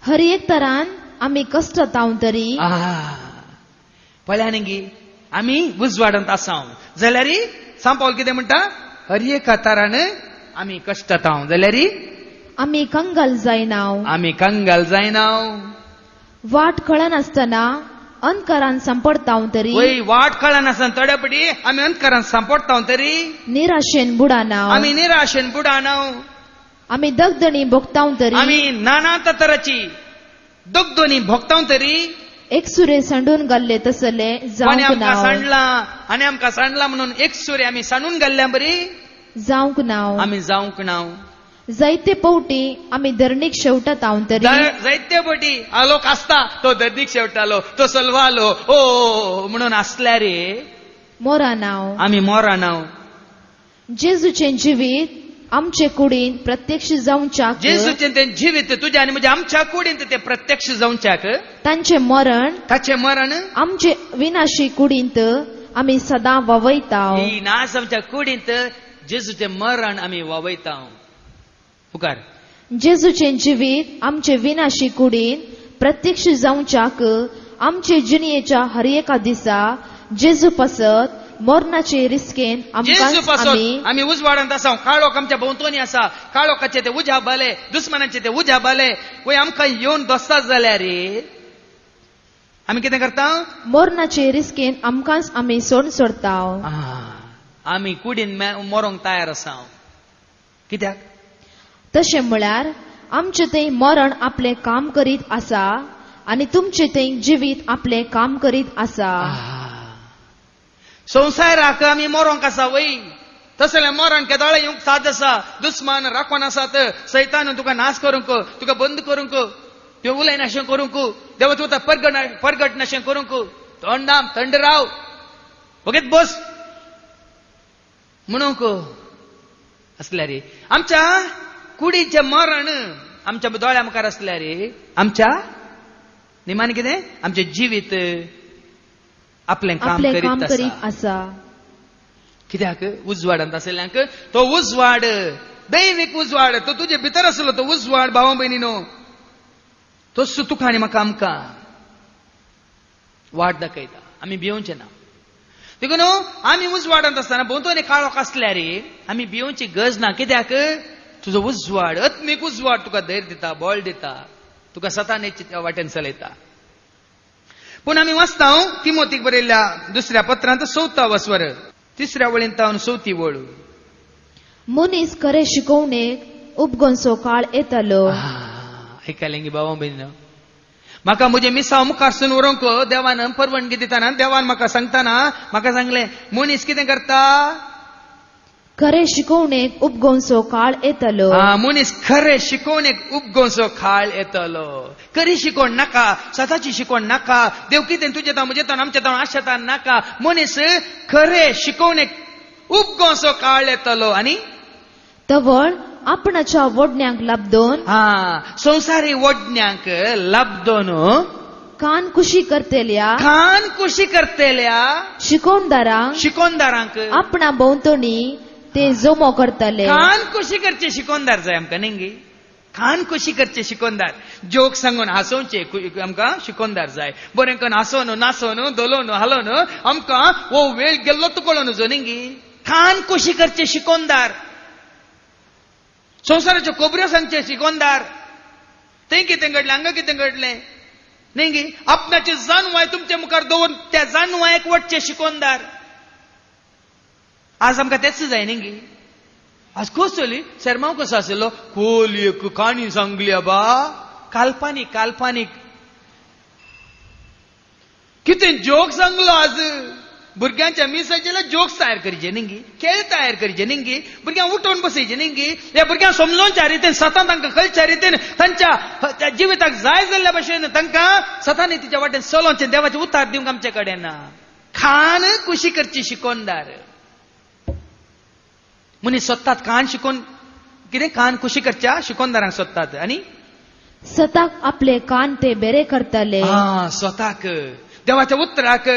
हर एक तरान आमी कश्ट तावन तरी पळया न्ही, आमी उजवाडांत आसाव जाल्यार सांव पावल कितें म्हणटा, हर एका तरान आमी कश्ट ताव जाल्यार आमी कंगाल जायना, आमी कंगाल जायना. वाट कळनासतना अंधकारान सांपडताव तरी, वय वाट कळनासतना थोड्या पटी आमी अंधकारान सांपडताव तरी निराशेन बुडाना, आमी निराशेन बुडाना. आमी दगदणी भोगताव तरी, आमी नाना तराची दगदणी भोगताव तरी एकसुरे सांडून घाल्ले तसले जावंक ना. सांडला आनी आमकां सांडला म्हणून एकसुरे आमी सांडून घाल्ल्या बरी जावंक ना, आमी जावंक ना. जायते पवटी आमी धरणीक शेवटात तरी, जायते पवटी आलोक आसता तो धरणीक शेवटालो तो सलवालो ओ म्हणून आसल्यार मोराना, आमी मोराना. जेजूचें जिवीत आमचे कुडीन प्रत्यक्ष जावच्याक, जेजूचें तें जिवीत तुज्या आनी म्हज्या आमच्या कुडीन तें प्रत्यक्ष जावच्याक, तांचें मरण, ताचें मरण आमचे विनाशी कुडींत आमी सदां वावयता. ही नास आमच्या कुडींत जेजूचें मरण आमी वावयता. पुकार जेजूचें जिवीत आमचे विनाशी कुडीन प्रत्यक्ष जावच्याक आमचे जिणयेच्या हर एका दिसा जेजू पासत मरणाचे रिस्केन जेजू पासत आमी उजवाडांत आसा. काळोख आमच्या भोंवतणी आसा, काळोखाचे ते उज्या बाले, दुस्मनाचे ते उज्या बाले वय आमकां येवन दोस्ता जाल्यार आमी कितें करता, मरणाचे रिस्केन आमकांच आमी सोड सोडता. आमी कुडीन मरोंक तयार आसा. कित्याक तशें म्हळ्यार आमचे थंय मरण आपलें काम करीत आसा आनी तुमचे थंय जिवीत आपलें काम करीत आसा. संवसाराक आमी मरोंक आसा वय, तसलें मरण केदोळे येवंक साद आसा. दुस्मान राखून आसात, सैतान तुका नाश करूंक, तुका बंद करूंक, त्यो उलयनाशें करूंक, देवा तुका परगट नाशें करूंक, थंड थंड राव वगेत बस म्हणूंक आसल्यार आमच्या कुडीचें मरण आमच्या दोळ्या मुखार आसल्यार आमच्या निमाणे कितें आमचें जिवीत आपलें काम करीत आसा. कित्याक उजवाडांत आशिल्ल्यांक तो उजवाड दैवीक उजवाड तो तुजे भितर आसलो तो उजवाड भावा भयणीनो तोच तुका आनी म्हाका आमकां वाट दाखयता. आमी भिवचे ना. देखून आमी उजवाडांत आसतना भोंवतणी काळोख आसल्यार आमी भिवची गरज ना. कित्याक तुजो उजवाड आत्मीक उजवाड तुका धैर्य दिता, बळ दिता, तुका सतानेच्या वाटेन चलयता. पूण आमी वाचता तिमोतीक बरयल्ल्या दुसऱ्या पत्रांत 4 वसवर 3 वळींत तावन 4 वळ. मनीस खरे शिकोवणेक उपगोनसो काळ येतालो. आयकलें गी भावा भयणीनो, म्हाका म्हजें मिसांव मुखारसून व्हरूंक देवान परवानगी दितना देवान म्हाका सांगतना म्हाका सांगलें मनीस कितें करता, खरे शिकोवणेक उपगोनसो काळ येतलो. मनीस खरे शिकोवणेक उपगोनसो काळ येतलो. खरी शिकोवण नाका, स्वताची शिकोवण नाका, देव कितें तुजें ताव म्हजें ताव आमचें ताव आशें नाका. मनीस खरे शिकोवणेक उपगोनसो काळ येतलो. आनी तवळ आपणाच्या वडण्यांक लाबदोन, संवसारी वडण्यांक लाबदोन कान कुशी करतेल्या, कान कुशी करतेल्या शिकोवणदारांक, शिकोवणदारांक आपणा भोंवतणी ते जमो करतले. कान कशी करचे शिकोनदार जाय आमकां न्ही गे? कान कशी करचे शिकोनदार, जोक सांगून हांसोवचे आमकां शिकोनदार जाय. बरें करून हांसोवन नासोवन धोलोवन हालोवन आमकां हो वेळ गेल्लो तो कळोन जो न्ही गे? कान कशी करचे शिकोनदार, संवसाराच्यो खबऱ्यो सांगचे शिकोनदार. थंय कितें घडलें, हांगा कितें घडलें न्ही गे? आपणाची जानवाय तुमच्या मुखार दवरून त्या जानवायक वटचे शिकोनदार. आज आमकां तेच जाय न्ही गे? आज खोस चली शेरमांव कसो आशिल्लो, खोल एक काणी सांगली आबा, काल्पनीक काल्पनीक कितें जोक सांगलो. आज भुरग्यांच्या मिसाचेर जोक्स तयार करचे न्ही गे, खेळ तयार करचे न्ही गे, भुरग्यांक उठोवन बसयचे न्ही गे. ह्या भुरग्यांक समजोवच्या रितीन सतान तांकां कळच्या रितीन तांच्या जिविताक जाय जाल्ल्या भशेन तांकां सतानी तिच्या वाटेन चलोवचें, देवाचें उतार दिवंक आमचे कडेन ना. खान कुशी करची शिकोनदार. मनीस सोदतात कान शिकोन कितें, कान कुशी करच्या शिकोनदारांक सोदतात. आनी स्वताक आपले कान ते बेरे करतले. स्वताक देवाच्या उतराक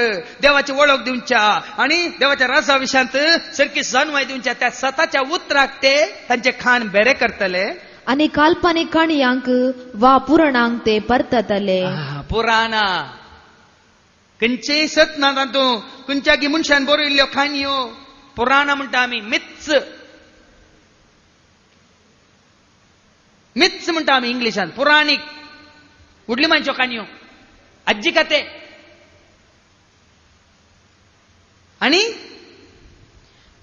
देवाची वळख दिवच्या आनी देवाच्या राजा विशांत सारकी जानवाय दिवच्या, त्या स्वताच्या उतराक ते तांचे खाण बेरे करतले. आनी काल्पनीक काणयांक वा पुराणांक ते परततले. पुराणां खंयचेय सत ना तातूंत, खंयच्या गी मनशान बरयल्ल्यो काणयो पुराणां म्हणटा आमी. मिथ्स मिथ्स म्हणटा आमी इंग्लिशान. पुराणीक व्हडली मानच्यो काणयो, आजी कथे. आनी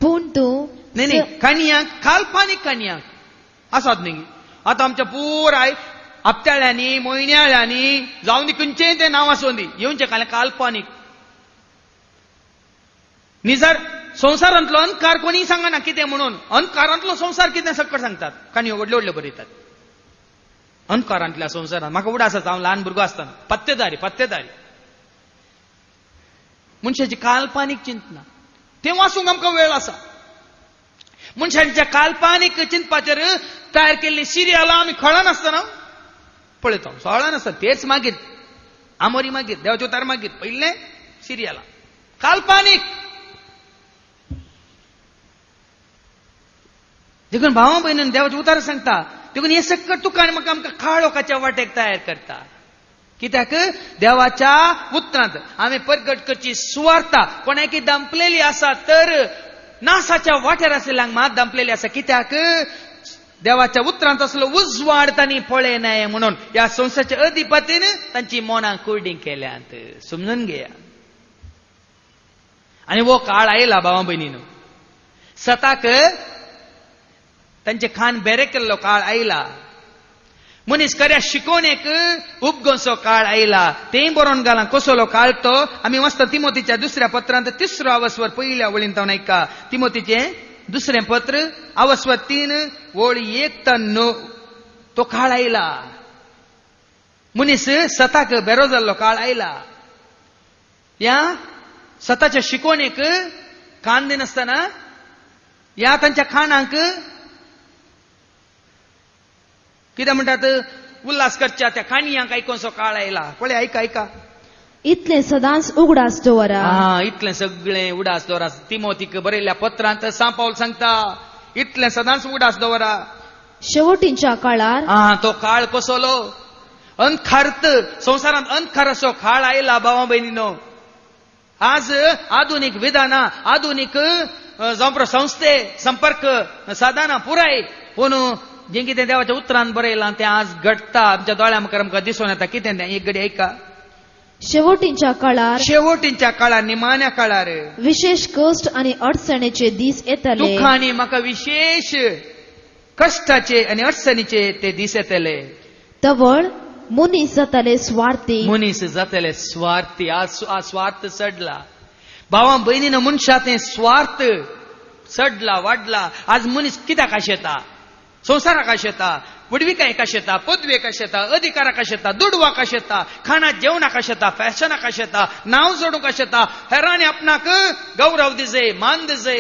पूण तूं न्ही न्ही काणयांक काल्पनीक काणयांक आसात न्ही. आतां आमच्या पुराय हप्त्याळ्यांनी म्हयन्याळ्यांनी जावं दी खंयचेय तें नांव आसूं दी, येवचें काल्पनीक. निजार संवसारांतलो अंधकार कोणी सांगना कितें म्हणून, अंधकारांतलो संवसार कितें सक्कड सांगतात, काणयो व्हडल्यो व्हडल्यो बरयतात अंधकारांतल्या संवसारांत. म्हाका उडास आसा हांव ल्हान भुरगो आसतना पत्तेदारी पत्तेदारी मनशाची काल्पनीक चिंतना तें वाचूंक आमकां वेळ आसा. मनशांच्या काल्पनीक चिंतपाचेर तयार केल्ली सिरियलां आमी खळनासतना पळयता, सळनासतना तेच मागीर आमोरी मागीर देवाच्यो उतार मागीर पयलें सिरियलां काल्पनीक. देखून भावा भयणीन देवाचें उतार सांगता, देखून हें सक्कट तुका आनी म्हाका आमकां काळोखाच्या वाटेक तयार करता. कित्याक देवाच्या उतरांत आमी परगट करची सुवार्ता कोणाकी दांपलेली आसा तर नासाच्या वाटेर आशिल्ल्यांक मात दांपलेली आसा. कित्याक देवाच्या उतरांत असलो उजवाड तांणी पळयनाय म्हणून ह्या संवसाराच्या अधिपतीन तांची मनां कुर्डीं केल्यांत. समजून घेया. आनी हो काळ आयला भावा भयणीनो, सताक तांचे खान बेरे केल्लो काळ आयला, मनीस खऱ्या शिकोवणेक उपगोसो काळ आयला. तेंय बरोवन घालां कसलो काळ तो. आमी वाचता तिमोतीच्या दुसऱ्या पत्रांत तिसरो आवस्वर पयल्या वळीन तावन आयका. तिमोतीचें दुसरें पत्र आवस्वर 3 ओळ 1 ते 9. तो काळ आयला, मनीस सताक बेरो जाल्लो काळ आयला. ह्या सताच्या शिकोवणेक कान दिनासतना ह्या तांच्या खाणांक कितें म्हणटात उल्हास करच्या त्या काणयांक आयकोनसो काळ आयला. पळय आयका आयका इतलें सदांच उगडास दवरा. इतलें सगळें उडास दवरा. तिमोतीक बरयल्ल्या पत्रांत सांत पावल सांगता इतलें सदांच उडास दवरा. शेवटीच्या काळार तो काळ कसलो अंधकारत, संवसारांत अंधकाराचो काळ आयला भावा भयणीनो. आज आधुनीक विधानां, आधुनीक जावं संस्थे संपर्क साधनां पुराय, पूण जें कितें देवाच्या उतरान बरयलां तें आज घडटा आमच्या दोळ्या मुखार आमकां दिसून येता. कितें तें एक घडी आयका. शेवटीच्या काळार, शेवटीच्या काळार, निमाण्या काळार विशेष कश्ट आनी अडचणेचे दीस येतले. दुखांनी म्हाका विशेष कश्टाचे आनी अडचणीचे ते दीस येतले. तवळ मनीस जातले स्वार्थी, मनीस जातले स्वार्थी. आज स्वार्थ चडला भावा भयणीन, मनशा तें स्वार्थ चडला वाडला. आज मनीस कित्याक आशेता? संवसाराक आशेता, व्हडविकायेक आशेता, पदवेक आशेता, अधिकाराक आशेता, दुडवाक आशेता, खाणा जेवणाक आशेता, फॅशनाक आशेता, नांव जोडूंक आशेता, हेरांनी आपणाक गौरव दिजे, मान दिजे,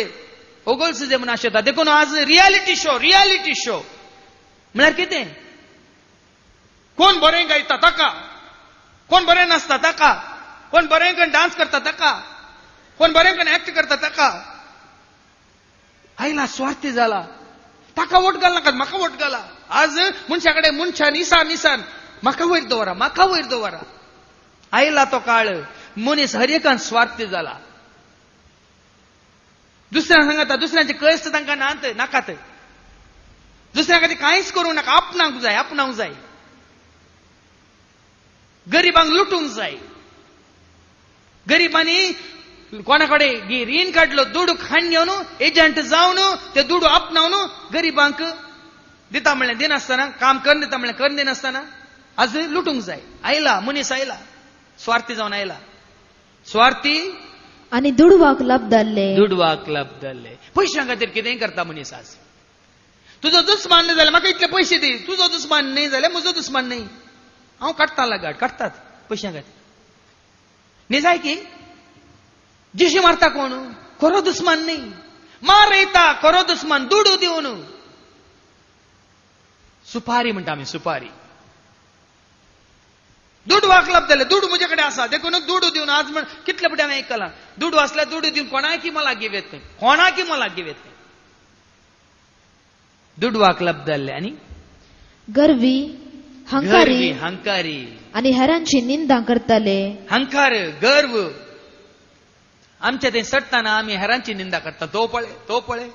ओगोल्स दिजे म्हूण आशेता. देखून आज रियलिटी शो, रियलिटी शो म्हळ्यार कितें? कोण बरें गायता ताका, कोण बरें नाचता ताका, कोण बरें करून डान्स करता ताका, कोण बरें करून एक्ट करता ताका. आयला स्वार्थी जाला. ताका वोट घाल नाका, म्हाका वोट घाला. आज मनशा कडेन मनशान इसान इसान म्हाका वयर दवरा, म्हाका वयर दवरा. आयला तो काळ, मनीस हर एकान स्वार्थी जाला. दुसऱ्यांक सांगता, दुसऱ्यांचे कश्ट तांकां नात नाकात, दुसऱ्या खातीर कांयच करूंक नाका, आपणाक जाय, आपणाक जाय, गरिबांक लुटूंक जाय. गरिबांनी कोणा कडेन रीण काडलो, दुडू खाण घेवन एजंट जावन ते दुडू आपणावन गरिबांक दिता म्हणलें दिनासतना, काम करून दिता म्हणलें करून दिनासतना आज लुटूंक जाय. आयला मनीस, आयला स्वार्थी जावन आयला, स्वार्थी आनी दुडवाक लबदल्ले, दुडवाक लबदल्ले. पयशां खातीर कितेंय करता मनीस आज. तुजो दुस्मान न्ही जाल्यार म्हाका इतले पयशे दी, तुजो दुस्मान न्ही जाल्यार म्हजो दुस्मान न्ही, हांव काडटा लगाड, काडटात पयशां खातीर. न्ही जाय की जिशी मारता कोण, खरो दुस्मान न्ही, मारयता खरो दुस्मान दुडू दिवन. सुपारी म्हणटा आमी, सुपारी. दुडवाक लबदले, दुडू म्हजे कडेन आसा देखून दुडू दिवन आज म्हण कितले फावटी हांवें आयकलां, दुडू आसल्यार दुडू दिवन कोणाकी मला घेव येत खंय, कोणाकी मला घेव येत खंय. दुडवाक लबदल्ले आनी गर्वी, हंकारी, हंकारी आनी हेरांची निंदा करतले. हंकार, गर्व. आमच्या थंय चडटना आमी हेरांची निंदा करता. तो पळय, तो पळय,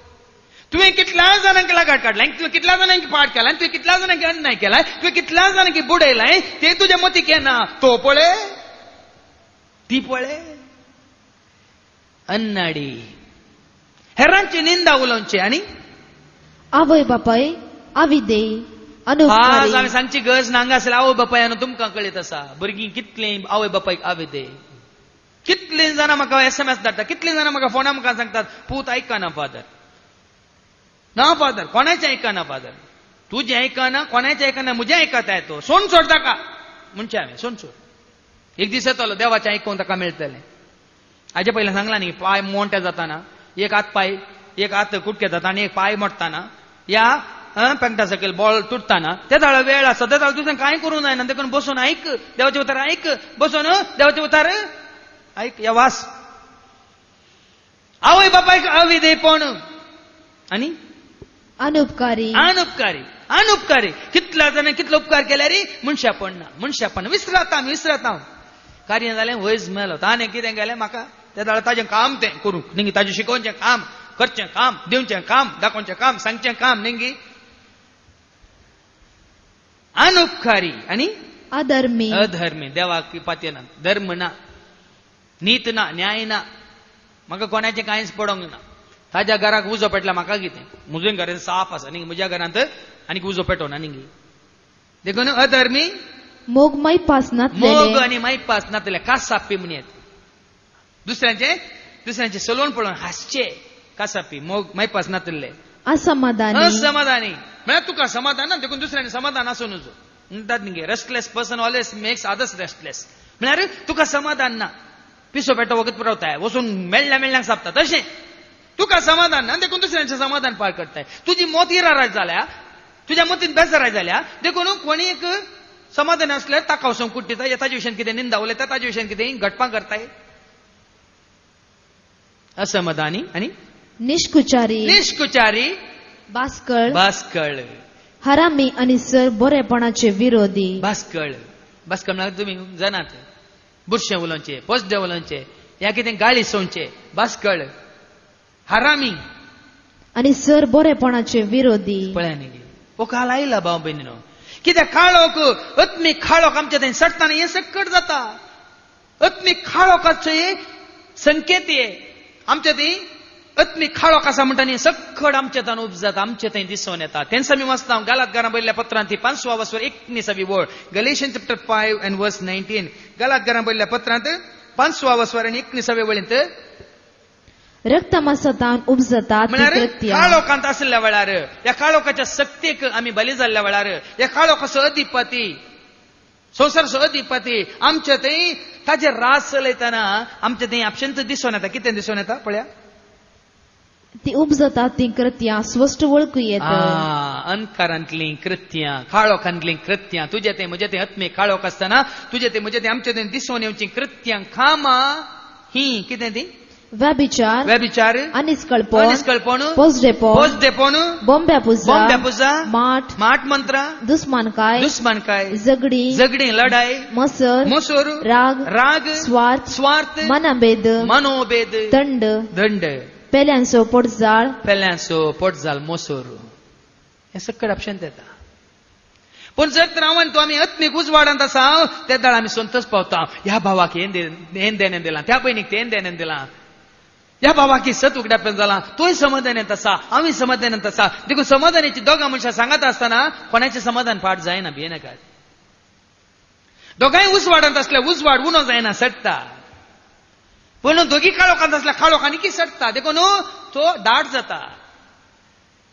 तुवें कितल्या जाणांक लगाड काडलाय, तुवें कितल्या जाणांक पाठ केलाय, तुवें कितल्या जाणांक अन्याय केलाय, तुवें कितल्या जाणांक बुडयलाय, ते तुज्या मतीक येना. तो पळय, ती पळय, अन्नाडी. हेरांची निंदा उलोवची. आनी आवय बापाय आविदेय आज आमी सांगची गरज ना. हांगा आसल्यार आवय बापाय तुमकां कळीत आसा भुरगीं कितलीं आवय बापायक आविदेय. कितलीं जाणां म्हाका एसएमएस धाडटा, कितलीं जाणां म्हाका फोना म्हाका सांगतात, पूत आयकना फादर, ना फादर, कोणाचें आयकना फादर, तुजें आयकना, कोणाचें आयकना, म्हजें आयकताय तो, सोड सोड ताका म्हणचें हांवें, सोड सोड. एक दीस येतलो देवाचें आयकूंक ताका मेळटलें. हाजे पयलें सांगलां न्ही, पांय मोटे जाताना एक हात पांय, एक हात कुटके जाता आनी एक पांय मोडटाना, या पेंटा सकयल बॉल तुटताना, ते दाळ वेळ आसा, ते दाळ तुजें कांय करूंक जायना. देखून बसून आयक, देवाचें उतर आयक, बसून देवाचें उतर आयक, या वास. आवय बापायक अविधेयपण आनी अनुपकारी, अनुपकारी, अनुपकारी. कितल्या जाणां कितलो उपकार केल्यार मनशापण ना, मनशापण विसरता आमी, विसरता. कार्य जालें वयज मेलो, ताणें कितें केलें म्हाका ते दाळ ताजें काम तें करूंक निंगी, ताजें शिकोवचें काम, करचें काम, दिवचें काम, दाखोवचें काम, सांगचें काम निंगी. अनुपकारी आनी अधर्मी, अधर्मी. देवाक पातयेना, धर्म ना, नीत ना, न्याय ना, म्हाका कोणाचें कांयच पडोंक ना. ताज्या घराक उजो पेटला, म्हाका कितें, म्हजें घर साफ आसा न्ही, म्हज्या घरांत आनीक उजो पेटोना न्ही. देखून अधर्मी, मोग मायपास नातलेले, मोग आनी मायपास नातले, कासापी म्हणयेत. दुसऱ्यांचे दुसऱ्यांचे सलोन पळोवन हांसचे, कासापी, मोग मायपास नातले, असमाधानी, असमाधानी म्हळ्यार तुका समाधान ना, देखून दुसऱ्यांनी समाधान आसूं नजो म्हणटात न्ही. Restless person always makes others restless. म्हळ्यार तुका समाधान ना, पिसो पेटो वगत पुरवताय, वचून मेळ्ळ्या मेळ्ळ्यांक सापता, तशें तुका समाधान ना, देखून दुसऱ्यांचें समाधान पार करताय. तुजी मत इराराय जाल्या, तुज्या मतीन बेजाराय जाल्या, देखून कोणी एक समाधान आसल्यार ताका वचून कुट्टिता, ताजे विशयान कितें निंदा उलयता, ताजे विशयान कितें घटपां करताय. असमाधानी आनी निष्कुचारी, निष्कुचारी, बास्कळ, बास्कळ, हरामी आनी सर बरेपणाचे विरोधी. बास्कळ, बास्कळ म्हळ्यार तुमी जाणात, बुरशें उलोवचें, पोसडें उलोवचें, ह्या कितें गाळी सोंवचें, बास्कळ, हरामी आनी सर बरेपणाचे विरोधी. पळया न्ही, हो काल आयला भाव भयणीनो, कित्याक काळोख, आत्मीक काळोख आमच्या थंय सडटाना हें सक्कट जाता. आत्मीक काळोखाचे संकेत हे आमच्या थंय आत्मीक काळोख आसा म्हणटा न्ही, सक्कड आमच्या थंय उपजाता, आमच्या थंय दिसून येता. तेन्ना आमी वाचता गालात घरां बरयल्ल्या पत्रांत ती 5 वसवर 19 वळ, Galatians chapter 5 and verse 19. गालात घरां बरयल्ल्या पत्रांत 5 वसवर आनी 19 वळींत रक्तमासातान उपजता म्हळ्यार काळोखांत आशिल्ल्या वेळार, ह्या काळोखाच्या सक्तीक आमी बली जाल्ल्या वेळार, ह्या काळोखाचो अधिपती, संवसाराचो अधिपती आमच्या थंय ताजे राज चलयतना आमच्या थंय आपशेंच दिसून येता. कितें दिसून येता पळया, ती उपजता ती कृत्यां स्पश्ट वळखू येता. अंधकारांतलीं कृत्यां, काळोखांतलीं कृत्यां, तुजे ते म्हजे ते आत्मीक काळोख आसतना तुजे ते म्हजे ते आमचे थंय दिसून येवचीं कृत्यां, कामां ही कितें ती व्यभिचार, व्यभिचार, अनिस्कळपण, अनिस्कळपण, पोसडेपण, पोसडेपण, बोंब्या पुजा, बोंब्या पुजा, माठ, माठ मंत्रा, दुस्मानकाय, दुस्मानकाय, झगडी, झगडी, लढाई, मसर, मसूर, राग, राग, स्वार्थ, स्वार्थ, मनोभेद, मनोभेद, दंड, दंड, पेल्यांचो पोटजाळ, पेल्यांचो पोटजाळ, मोसोर, हे सकट ऑप्शन येता. पूण जर तर हांव तो आमी आत्मीक उजवाडांत आसा ते दाळ आमी संतोष पावता. ह्या भावाक हें देणें दिलां, त्या भयणीक तें देणें दिलां, ह्या भावाक सत उगडापेन जालां, तोय समाधानांत आसा, आमी समाधानांत आसा. देखून समाधानाची दोगां मनशां सांगत आसतना कोणाचें समाधान पाठ जायना, भियेनाकात. दोगांय उजवाडांत आसले उजवाड उणो जायना, सडटा. पूण दोगी काळोखांत आसल्या काळोख आनी की सडटा, देखून तो दाट जाता.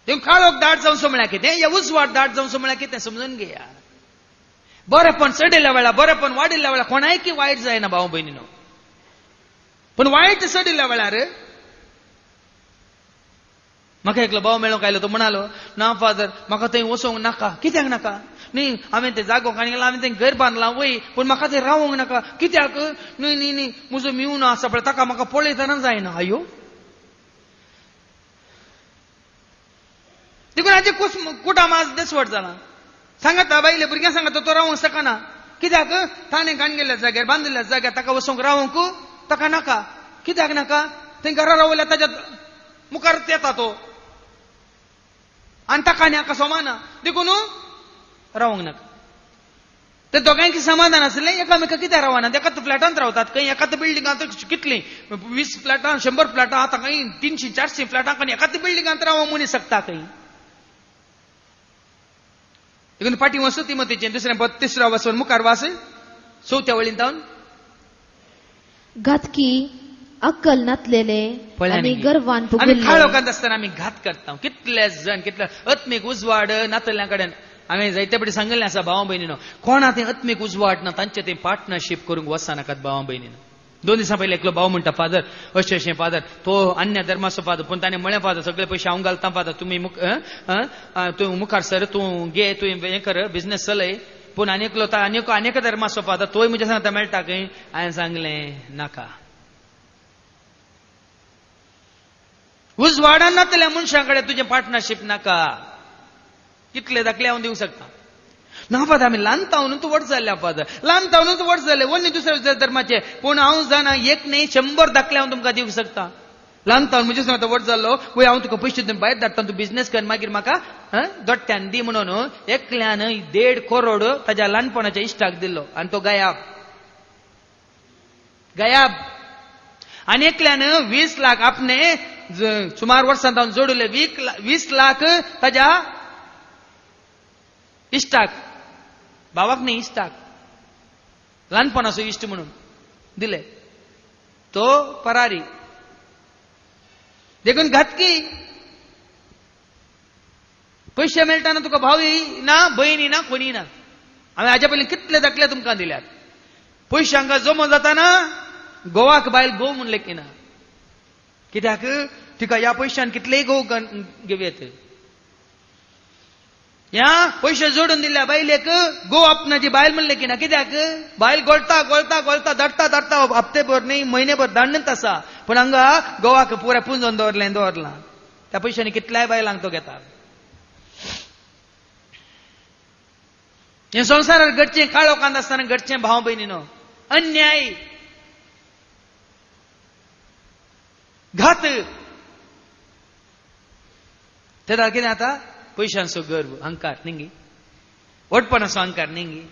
देखून काळोख दाट जावचो म्हळ्यार कितें, या उजवाड दाट जावचो म्हळ्यार कितें समजून घेया. बरेंपण चडिल्ल्या वेळार, बरेंपण वाडिल्ल्या वेळार कोणाय की वायट जायना भाव भयणीनो. पूण वायट चडिल्ल्या वेळार म्हाका एकलो भाव मेळोंक आयलो, तो म्हणालो, ना फादर म्हाका थंय वचोंक नाका. कित्याक नाका? न्ही हांवें तें जागो काणी गेलां, हांवें तें घर बांदलां वय, पूण म्हाका थंय रावोंक नाका. कित्याक? न्ही न्ही न्ही म्हजो मिवनो आसा पळय ताका म्हाका पळयतना जायना. आयो, देखून हाजे कुटाम आज देसवट जाला. सांगता बायले भुरग्यां सांगता तो रावोंक शकना. कित्याक? ताणें काण गेल्ल्या जाग्यार, बांदिल्ल्या जाग्यार ताका वचोंक रावोंक ताका नाका. कित्याक नाका? थंय घरा रावल्या ताच्या मुखार येता तो आनी ताका आनी हाका सोमाना, देखून रावोंक नाका. ते दोगांयक समाधान आसलें, एकामेका कित्याक रावना. एकाच फ्लॅटांत रावतात खंय, एकाच बिल्डिंगांत कितलीं 20 फ्लॅटां, 100 फ्लॅटां, आतां खंय 300 400 फ्लॅटां, आनी एकाच बिल्डिंगांत रावोंक मनीस शकता खंय. देखून फाटीं वचूं तिमोथीचें दुसरें पद तिसरो वचून मुखार वास चवथ्या वळीन जावन घातकी अक्कल नातलेले आनी गर्वान आमी काळोखांत आसतना आमी घात करता. कितले जण कितले आत्मीक उजवाड नातल्या कडेन हांवें जायते पटी सांगिल्लें आसा भावा भयणीनो, कोणा तें आत्मीक उजवाड ना तांचे तें पार्टनरशीप करूंक वचनाकात भावा भयणीनो. 2 दिसां पयलीं एकलो भाव म्हणटा, फादर अशें अशें फादर, तो अन्य धर्माचो फादर, पूण ताणें म्हळें फादर सगळे पयशे हांव घालता फादर, तुमी तूं मुखार सर, तूं घे, तूं हें कर, बिजनेस चलय. पूण आनी एकलो आनी एका धर्माचो फादर, तोय म्हज्या सांगता मेळटा खंय. हांवें सांगलें नाका. उजवाडान नातल्या मनशां कडेन तुजें पार्टनरशीप नाका. कितले दाखले हांव दिवंक शकता. ना फादर आमी ल्हान तावनूच व्हड जाल्ले फादर, ल्हान तावनूच व्हड जाल्ले, ओन्नी दुसऱ्या धर्माचे, पूण हांव जाणा एक न्ही 100 दाखले हांव तुमकां दिवंक शकता. ल्हान तावन म्हजे सांगता व्हड जाल्लो, वय हांव तुका पयशे दिवन भायर धाडटा, तूं बिजनेस कर, मागीर म्हाका दोट्ट्यान दी म्हणून एकल्यान 1.5 करोड ताज्या ल्हानपणाच्या इश्टाक दिल्लो आनी तो गायब गायब. आनी एकल्यान 20 लाख आपणे सुमार वर्सां तावन जोडिल्ले 20 लाख ताज्या इश्टाक, भावाक न्ही इश्टाक, ल्हानपणाचो इश्ट म्हणून दिले, तो परारी. देखून घातकी पयशे मेळटा ना तुका भावय ना, भयणी ना, कोणी ना. हांवें हाज्या पयलीं कितले दाखले तुमकां दिल्यात. पयशे हांगा जमो जाताना गोवाक बायल गोव म्हूण लेखिना, कित्याक तिका ह्या पयशान कितलेय गोव घेवयेत. ह्या पयशे जोडून दिल्या बायलेक गोव आपणाची बायल म्हण लेखिना, कित्याक बायल गोळता गोळता गोळता धाडटा धाडटा हप्तेभर न्ही म्हयनेभर दांडत आसा, पूण हांगा गोवाक पुराय पुंजोवन दवरलें दवरलां. त्या पयशांनी कितल्याय बायलांक तो घेता. हें संवसारार घडचें काळोखांत आसतना घडचें भाव भयणीनो, अन्याय, घात. तेदा कितें जाता, पयशांचो गर्व, अहंकार न्ही, व्हडपणाचो अहंकार न्ही,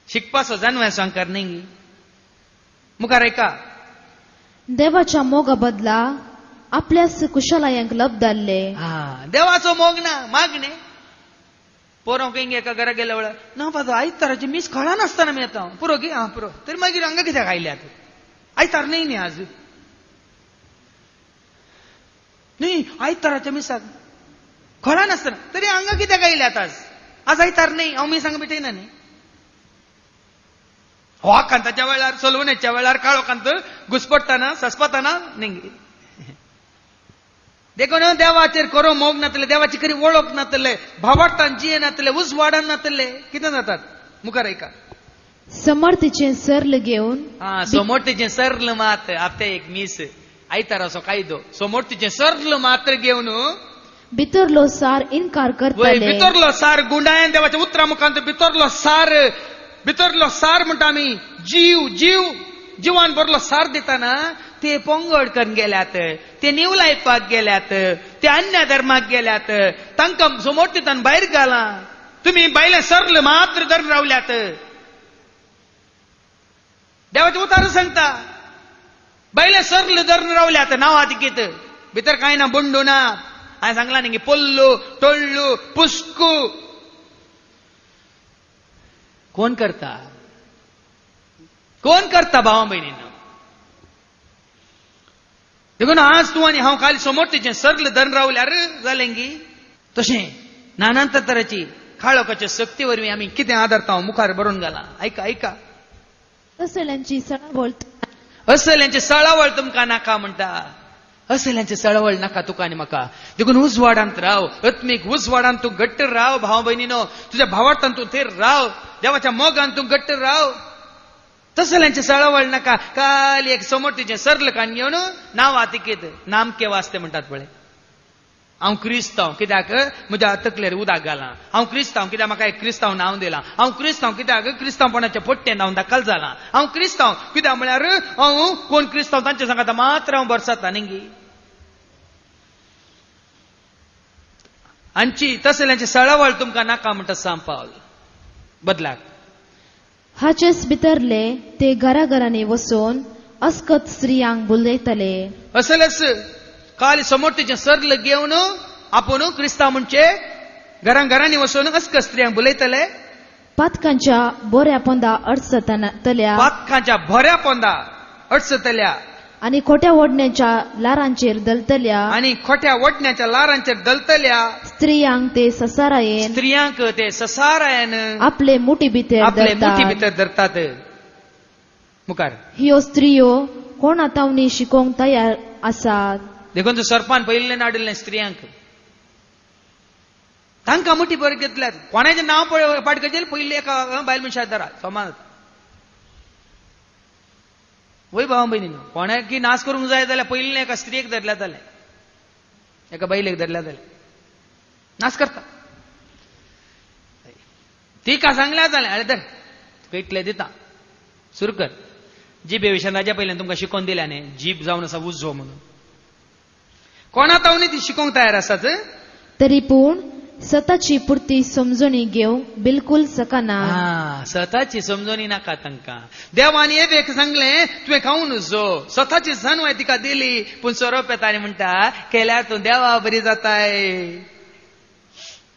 शिकपाचो जानव्याचो अहंकार न्ही. मुखार आयका, देवाच्या मोगा बदला आपल्याच कुशलायांक लबदारले. हा, देवाचो मोग ना, मागणे. पोरोंक खंय एका घरा गेल्या वेळार ना फादर आयताराची मीस कळना नासतना आमी येता, पुरो की आं पुरो, तरी मागीर हांगा कित्याक आयल्यात, आयतार न्ही न्ही आज न्ही, आयताराच्या मिसाक कळना नासतना तरी हांगा कित्याक आयल्यात आज, आज आयतार न्ही, हांव मिसांग भेटयना न्ही. हो कांताच्या वेळार, सोलवण्याच्या वेळार काळोखांत घुसपडटाना ससपताना न्ही. देखून देवाचेर खरो मोग नातले, देवाची खरी वळख नातले, भावार्थान जिये नातले, उजवाडान नातले, कितें जातात. मुखार आयका, समर्थीचें सर्ल घेवन, हा समर्थीचें सर्ल मात आपते एक मीस आयताराचो कायदो समोर तिचें सरल मात्र घेवन भितरलो सार इनकार करतले. भितरलो सार गुंडायन देवाच्या उतरा मुखांत भितरलो सार, भितरलो सार म्हणटा आमी जीव, जीव जिवान भरलो सार दिताना ते पोंगड करून गेल्यात, ते निवलायपाक गेल्यात, ते अन्य धर्माक गेल्यात, तांकां समोर तितान भायर घालां. तुमी बायले सरल मात्र धरून रावल्यात. देवाचें उतार सांगता बायले सरल धरून रावल्यात नांवा तिकीत, भितर कांय ना, बंडू ना. हांवें सांगलां न्ही पोल्लू टोल्लू पुस्कू कोण करता, कोण करता भावा भयणीनो. देखून आज तूं आनी हांव काल समोर तिचें सरल धरून रावल्यार जालें गी. तशें नानांत तराची काळोखाचे शक्ती वरवीं आमी कितें आदारता मुखार बरोवन घालां. आयका आयका, असल्यांची सळावळ, असल्यांची सळावळ तुमकां नाका म्हणटा. असल्यांची सळावळ नाका तुका आनी म्हाका. देखून उजवाडांत राव, आत्मीक उजवाडांत तूं घट्ट राव भाव भयणीनो. तुज्या भावार्थान तूं थेर राव, देवाच्या मोगान तूं घट्ट राव. तसल्यांची सळावळ नाका. काल एक समोर तिचें सरल कान घेवन नांव आतिकेत नामके वास्ते म्हणटात पळय. हांव क्रिस्तांव कित्याक म्हज्या तकलेर उदक घालां, हांव क्रिस्तांव कित्याक म्हाका एक क्रिस्तांव नांव दिलां, हांव क्रिस्तांव कित्याक क्रिस्तांवपणाचें पट्टें नांव दाखल जालां, हांव क्रिस्तांव कित्याक म्हळ्यार हांव कोण क्रिस्तांव तांचे सांगता मात्र हांव बरसाता न्ही. आमची तसल्यांची सळावळ तुमकां नाका म्हणटा सांपावल बदलाक. हाचेच भितरले ते घराघरांनी वचून अस्कत स्त्रियांक बुलयतले. असलेच काल समोर तिचें सरल घेवन आपूण क्रिस्तांव म्हणचे घरां घरांनी वचून अस्कत स्त्रियांक बुलयतले. पातकांच्या बऱ्या पोंदा अडचतल्या, पातकांच्या बऱ्या पोंदा अडचतल्या आनी खोट्या ओडण्याच्या लारांचेर दलतल्या, आनी खोट्या ओडण्याच्या लारांचेर दलतल्या स्त्रियांक ते ससारायेन, स्त्रियांक ते ससारायेन आपले मुठी भितर, आपले मुठी भितर धरतात. मुखार ह्यो स्त्रियो कोणा तावणी शिकोवंक तयार आसात. देखून सर्पान पयिल्लें नाडिल्लें स्त्रियांक, तांकां मुठी बरें घेतल्यात. कोणाचें नांव पाठ करचें पयलीं एका बायल मनशाक धरा समान. वय भावा भयणीनो, कोणाक नाश करूंक जाय जाल्यार पयलीं एका स्त्रियेक धरल्या जालें, एका बायलेक धरल्या जालें, नाश करता. तिका सांगल्या जालें अरे धर तुका इतलें दिता सुरू कर. जिबे विशयान राजा पयल्यान तुमकां शिकोवन दिल्या न्ही, जीब जावन आसा उजो म्हणून. कोणा तावणी ती शिकोवंक तयार आसात. तरी पूण स्वताची पुरती समजणी घेवंक बिलकुल सकना. स्वताची समजणी नाका तांकां. देवान एक सांगलें तुवें खावन जो स्वताची जानवाय तिका दिली, पूण सोरोप येता आनी म्हणटा केल्यार तूं देवा बरी जाताय.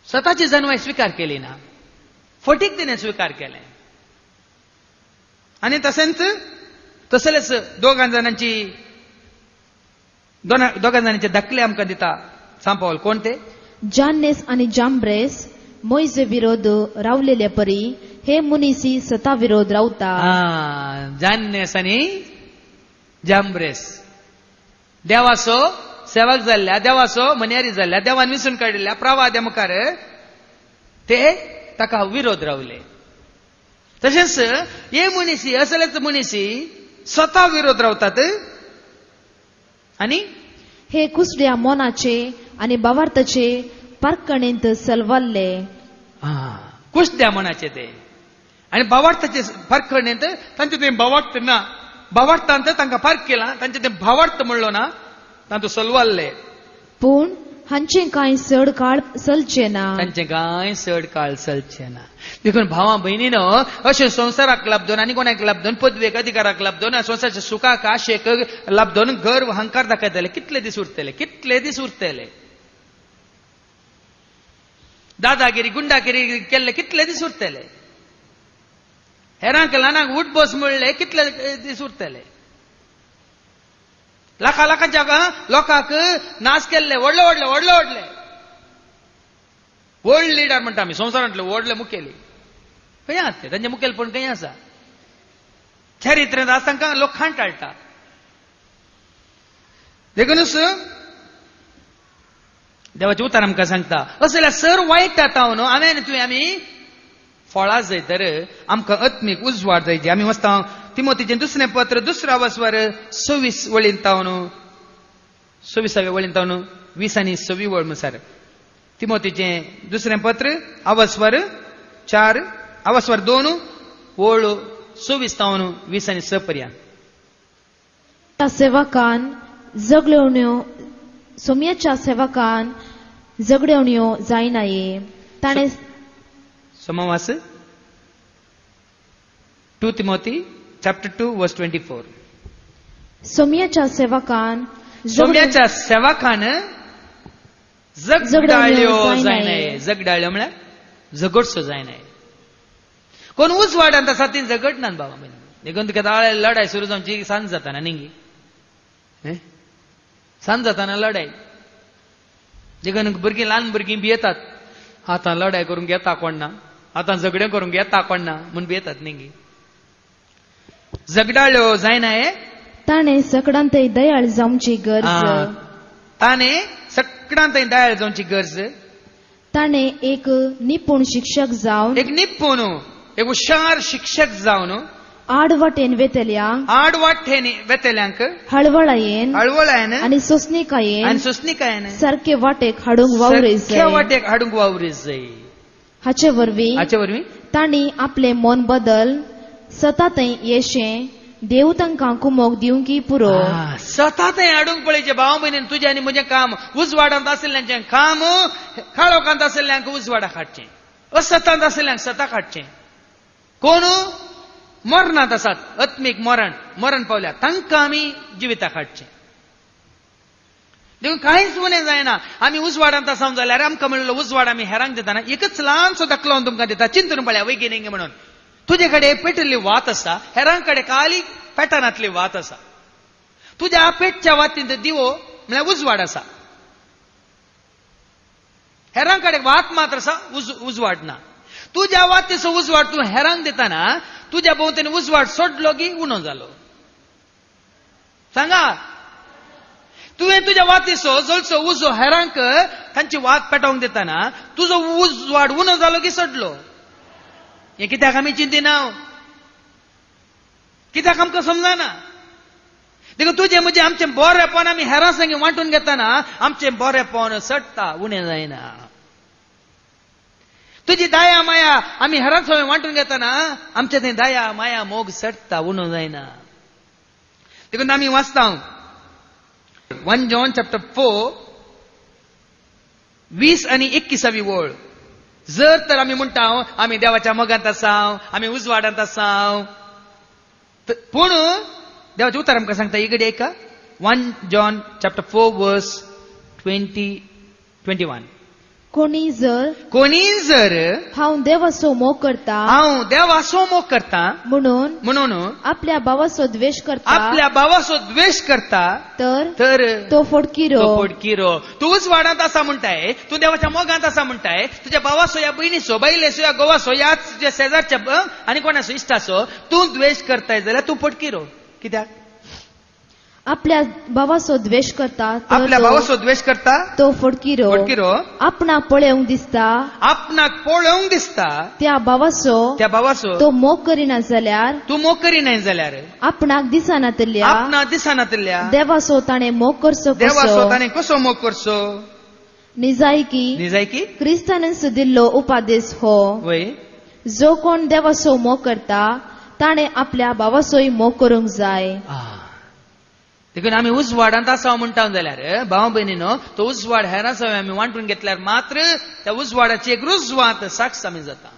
स्वताची जानवाय स्विकार केली ना, फटीक तिणें स्विकार केलें. आनी तशेंच तसलेच दोगां जाणांची दोगां जाणांचे दाखले आमकां दिता सांपावल. कोण ते? जान्नेस आनी जांब्रेस मोयजे विरोध रावलेले परी हे मुनिसी सता विरोध रावता. जान्नेस आनी जांब्रेस देवाचो सेवक जाल्ल्या, देवाचो मन्यारी जाल्ल्या, देवान विसून काडिल्ल्या प्रवाद्या मुखार ते ताका विरोध रावले. तशेंच हे मनीसी असलेच मनीसी स्वता विरोध रावतात. आनी हे कुसड्या मनाचे आनी भावार्थाचे पारखणेंत सलवाल्ले. कुसड्या मनाचे ते आनी भावार्थाचे पारखणेंत तांचे ते भावार्थ ना, भावार्थांत तांकां पार्क केला, तांचे ते भावार्थ म्हणलो ना, तांतू सलवाल्ले. पूण हांचे कांय चड काळ चलचे ना, तांचे कांय चड काळ चलचे ना. देखून भावा भयणीनो अशें संवसाराक लाबदोन आनी कोणाक लाबदोन, पदवेक अधिकाराक लाबदोन, संवसाराच्या सुखाक आशेक लाबदोन गर्व अहंकार दाखयतले. कितले दीस उरतले, कितले दीस उरतले? दादागिरी गुंडागिरी केल्ले कितले दीस उरतले? हेरांक ल्हानांक उठबस म्हणले कितले दीस उरतले? लाखा लाखांच्या लोकांक नाश केल्ले, व्हडले व्हडले व्हडले व्हडले वर्ल्ड लिडर म्हणटा आमी, संवसारांतले व्हडले मुखेली खंय आसा ते? तांचे मुखेलपण खंय आसा? चरित्रेंत आज तांकां लोक खाण टाळटा. देखूनच देवाचें उतर आमकां सांगता असल्या सर वायट जाता न्हू हांवें आनी तुवें आमी फळां जाय तर आमकां आत्मीक उजवाड जाय. आमी वचता तिमोतीचें दुसरें पत्र दुसऱ्या वसवार 26 वळींत न्हू. सव्वीसाव्या वळीन तावन 20 आनी 26 वळ म्हणसर. तिमोतीचें दुसरें पत्र आवस्वर 4 आवस्वर 2 वळ 26 तावन 20 आनी 6 पर्यंत. सेवकान जगळवण्यो सोम्याच्या सेवकान झगडवण्यो जायनाये ताणें सोमवास 2 तिमोती चॅप्टर 2 वर्स 24. सोम्याच्या सेवकान सोम्याच्या सेवकान झगडाळ्यो जायनाये. झगडाळ्यो म्हळ्यार झगडचो जायनाये. कोण उजवाडांत आसा ती झगडनात बाबा. देखून तुका लढाय सुरू जावची सांज जाताना न्ही, सांज जाताना लढाय. देखून भुरगीं ल्हान भुरगीं भियेतात, आतां लढाय करूंक येता कोण ना, आतां झगडें करूंक येता कोण ना म्हूण भियेतात न्ही. झगडाळ्यो जायना ताणें सकडांतय दयाळ जावची गरज. ताणें सकडांतय दयाळ जावची गरज. ताणें एक निपूण शिक्षक जावन, एक निपूण एक हुशार शिक्षक जावन आड वाटेन वेतल्यांक, आड वाटेन वेतल्यांक हळवळायेन, हळवळायेन आनी सोसणिकायेन, आनी सोसणिकायेन सारके वाटेक हाडूंक वावरे जाय, वाटेक हाडूंक वावरे जाय. हाचे वरवीं, हाचे वरवीं तांणी आपले मन बदल सतातय येशें देव तांकां कुमोक दिवंकी पुरो. सतातय हाडूंक पळयचें भाव भयणीन तुजें आनी म्हजें काम उजवाडांत आशिल्ल्यांचें काम काळोखांत आशिल्ल्यांक उजवाडाक हाडचें, असतांत आशिल्ल्यांक सताक हाडचें. कोण मरणांत आसात, आत्मीक मरण मरण पावल्या तांकां आमी जिविताक हाडचें. देखून कांयच उणें जायना. आमी उजवाडांत आसा जाल्यार आमकां मेळिल्लो उजवाड आमी हेरांक दिताना एकच ल्हानसो दाखलो हांव तुमकां दिता. चिंतून पळया वैगिनींग म्हणून तुजे कडेन पेटिल्ली वात आसा, हेरां कडेन काली पेटनांतली वात आसा. तुज्या पेटच्या वातींत दिवो म्हळ्यार उजवाड आसा, हेरां कडेन वात मात्र आसा, उजवाड ना. तुज्या वातीचो उजवाड तूं हेरांक दिताना तुज्या भोंवतणी उजवाड सोडलो की उणो जालो. सांगा, तुवें तुज्या वातीचो जळचो उजो हेरांक तांची वात पेटोवंक दिताना तुजो उजवाड उणो जालो की सोडलो. हें कित्याक आमी चिंतिना, कित्याक आमकां समजना. देखून तुजें म्हजें आमचें बरेंपण आमी हेरां संगी वांटून घेताना आमचें बरेंपण सडटा, उणें जायना. तुजी दया माया आमी हेरां संगी वांटून घेताना आमचें तें दया माया मोग सडटा, उणो जायना. देखून आमी वाचता 1 जॉन चॅप्टर 4 20 आनी 21 वळ. जर तर आमी म्हणटा आमी देवाच्या मोगांत आसा, आमी उजवाडांत आसा, पूण देवाचें उतर आमकां सांगता इकडे एका 1 जॉन चॅप्टर 4 वर्स 20 21. कोणी जर, कोणी जर हांव देवाचो मोग करता, हांव देवाचो मोग करता म्हणून, म्हणून आपल्या भावाचो द्वेश करता, आपल्या भावाचो द्वेश करता तर तर तो फोडकिरो, तो फोडकिरो. तूं उजवाडांत आसा म्हणटाय, तूं देवाच्या मोगांत आसा म्हणटाय, तुज्या भावाचो या भयणीचो, बायलेचो या घोवाचो या तुज्या शेजारच्या आनी कोणाचो इश्टाचो तूं द्वेश करताय जाल्यार तूं फोडकिरो. कित्याक आपल्या भावाचो द्वेश करता, आपल्या भावाचो द्वेश करता तो फोडकिरो, फोडकिरो. आपणाक पळोवंक दिसता, आपणाक पळोवंक दिसता त्या भावाचो, त्या भावाचो तो मोग करिना जाल्यार, तूं मोग करिना जाल्यार आपणाक दिसनातल्या, आपणाक दिसनातल्या देवाचो ताणें मोग करचो, देवाचो ताणें कसो मोग करचो. निजायकी, निजायकी क्रिस्तानच दिल्लो उपादेश हो, वय जो कोण देवाचो मोग करता ताणें आपल्या भावाचोय मोग करूंक जाय. देखून आमी उजवाडांत आसा म्हणटा जाल्यार भाव भयणीनो तो उजवाड हेरां सवय आमी वांटून घेतल्यार मात्र त्या उजवाडाची एक रुजवात साक्ष आमी जाता.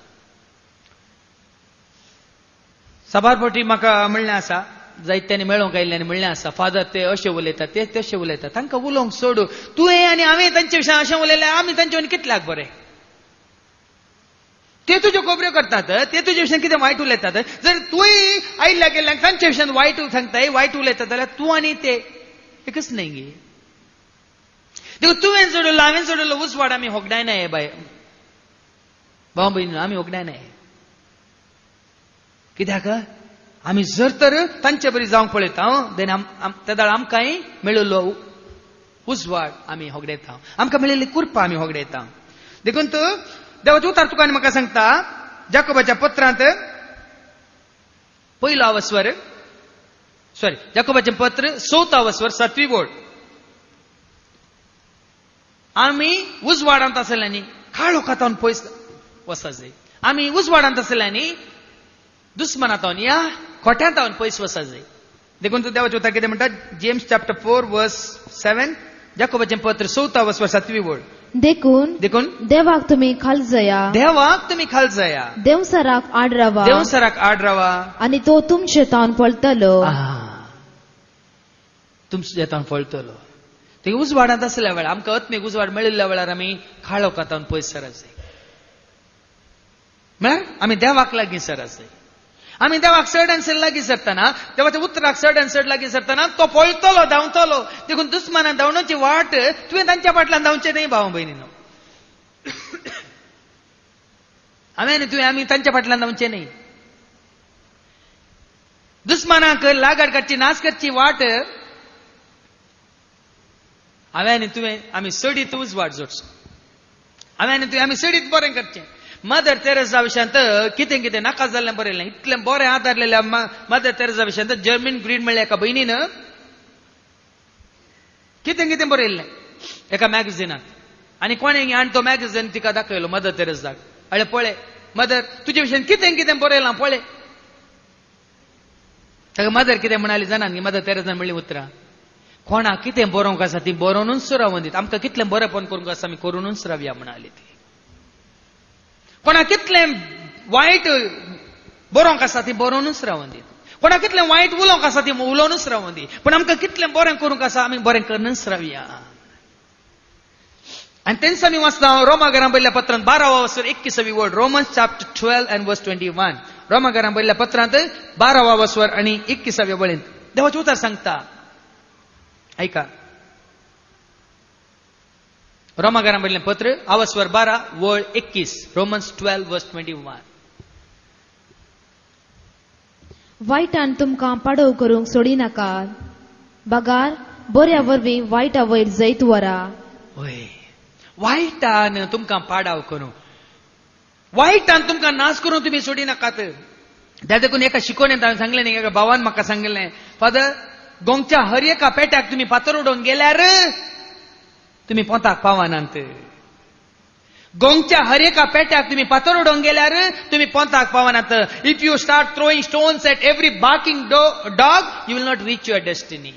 साबार फावटी म्हाका म्हणलें आसा, जायत्यांनी मेळोवंक आयिल्ल्यांनी म्हणलें आसा, फादर ते अशें उलयतात, ते तशें उलयतात, तांकां उलोवंक सोडू. तुवें आनी हांवें तांचे विशयान अशें उलयलें, आमी तांचे वयल्यान कितल्याक बरें. ते तुज्यो खबऱ्यो करतात, ते तुजे विशयान कितें वायट उलयतात. जर तूंय आयिल्ल्या गेल्ल्यांक तांच्या विशयान वायट सांगताय, वायट उलयतात जाल्यार तूं आनी ते एकच न्ही गे. देखून तुवें जोडलो हांवें जोडलो उजवाड आमी होगडायना हे बाय भाव भयणी, आमी होगडायना. कित्याक आमी जर तर तांचे बरी जावंक पळयता देन तेदाळ आमकांय मेळिल्लो उजवाड आमी होगडायता, आमकां मेळिल्ली कृपा आमी होगडायता. देखून तूं देवाचें उतर तुका आनी म्हाका सांगता जाकोबाच्या पत्रांत पयलो आवस्वर, सॉरी, जाकोबाचें पत्र 4 आवस्वर 7वी वळ. आमी उजवाडांत आसल्यांनी काळोखांत पयस वचा जाय. आमी उजवाडांत आसल्यांनी दुस्मनांत या खोट्यांत पयस वचा जाय. देखून तूं देवाचें उतर कितें म्हणटा? जेम्स चॅप्टर 4 वर्स 7, जाकोबाचें पत्र 4 वर्स 7वी वळ. देखून देखून देवाक तुमी खाल जया, देवाक तुमी खाल जया, देवसराक आड रावा, देवसराक आड रावा, आनी तो तुमचे तावन पळतलो. तुमचे तावन पळतलो. ते उजवाडांत आसल्या वेळार आमकां आत्मीक उजवाड मेळिल्ल्या वेळार आमी काळोखांत पयस सरात जाय. म्हळ्यार आमी देवाक लागीं सरात जाय. आमी देवाक चड आनी चड लागीं सरतना, देवाच्या उतराक चड आनी चड लागीं सरतना तो पळतलो, धांवतलो. देखून दुस्मानान धांवण्याची वाट तुवें तांच्या फाटल्यान धांवचें न्हय भाव भयणीनो. हांवें आनी तुवें आमी तांच्या फाटल्यान धांवचें न्हय. दुस्मानाक लागड करची, नाश करची वाट हांवें आनी तुवें आमी सडीत उजवाड जोडचो. हांवें आनी तुवें आमी सडीत बरें करचें. मदर तेरेसा विशयांत कितें कितें नाका जाल्लें बरयलें. इतलें बरें आदारलेल्या मदर तेरेसा विशयांत जर्मीन ग्रीन म्हणल्या एका भयणीन कितें कितें बरयल्लें एका मॅगझिनांत. आनी कोणें आनी तो मॅगझीन तिका दाखयलो मदर तेरेसाक. अळे पळय मदर, तुजे विशयान कितें कितें बरयलां पळय. ताका मदर कितें म्हणाली जाणा न्ही? मदर तेरेसान म्हणली उतरां, कोणाक कितें बरोवंक आसा ती बरोवनूच रावून दित, आमकां कितलें बरेंपण करूंक आसा आमी करुनूच रावया म्हणाली ती. कोणाक कितलें वायट बरोवंक आसा ती बरोवनूच रावून दी, कोणाक कितलें वायट उलोवंक आसा ती उलोवनूच रावून दी, पूण आमकां कितलें बरें करूंक आसा आमी बरें करूनच रावया. आनी तेंच आमी वाचता रोमाघरां बरयल्ल्या पत्रांत 12 वर्स 21वी word, Romans chapter 12 and verse 21. रोमाघरां बरयल्ल्या पत्रांत 12 वर्स आनी 21व्या वळींत देवाचें उतर सांगता. आयका, रोमाघरां बरयल्लें पत्र आवस्वर 12 वळ 21, रोमन्स 12 वर्स 21. वायटान तुमकां पाडव करूंक सोडिनाका, बगार बऱ्या वरवीं वायटा वयर जैत वरा. वय, वायटान तुमकां पाडाव करूं, वायटान तुमकां नाश करूं तुमी सोडिनाकात. त्या देखून एका शिकोवणेंत हांवें सांगलें न्ही, एका भावान म्हाका सांगिल्लें, फादर गोंयच्या हर एका पेट्याक तुमी फातर उडोवन गेल्यार तुमी पोंताक पावनात. गोंयच्या हर एका पेट्याक तुमी फातर उडोवन गेल्यार तुमी पोंताक पावनात. If you start throwing stones at every barking dog, you will not reach your destiny.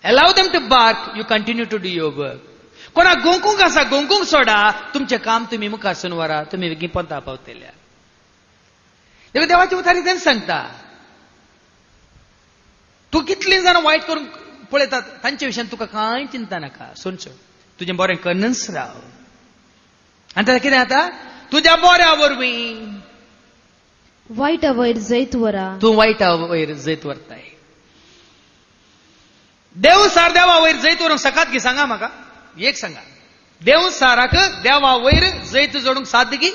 Allow them to bark, you continue to do your work. कोणाक गोंकूंक आसा गोंकूंक सोडा, तुमचें काम तुमी मुखार सून व्हरा, तुमी बेगीन पोंता पावतल्या. देखून देवाची उतारी तेंच सांगता, तूं कितलीं जाणां वायट करूंक पळयतात तांचे विशयान तुका कांय चिंता नाका, सोड, तुजें बरें करनच राव. आनी ताका कितें जाता? तुज्या बऱ्या वरवीं वायटा वयर जैत वरा. तूं वायटा वयर जैत व्हरताय. देव सार देवा वयर जैत व्हरूंक सकात की? सांगा म्हाका एक सांगा, देव साराक देवा वयर जैत जोडूंक साध्य की?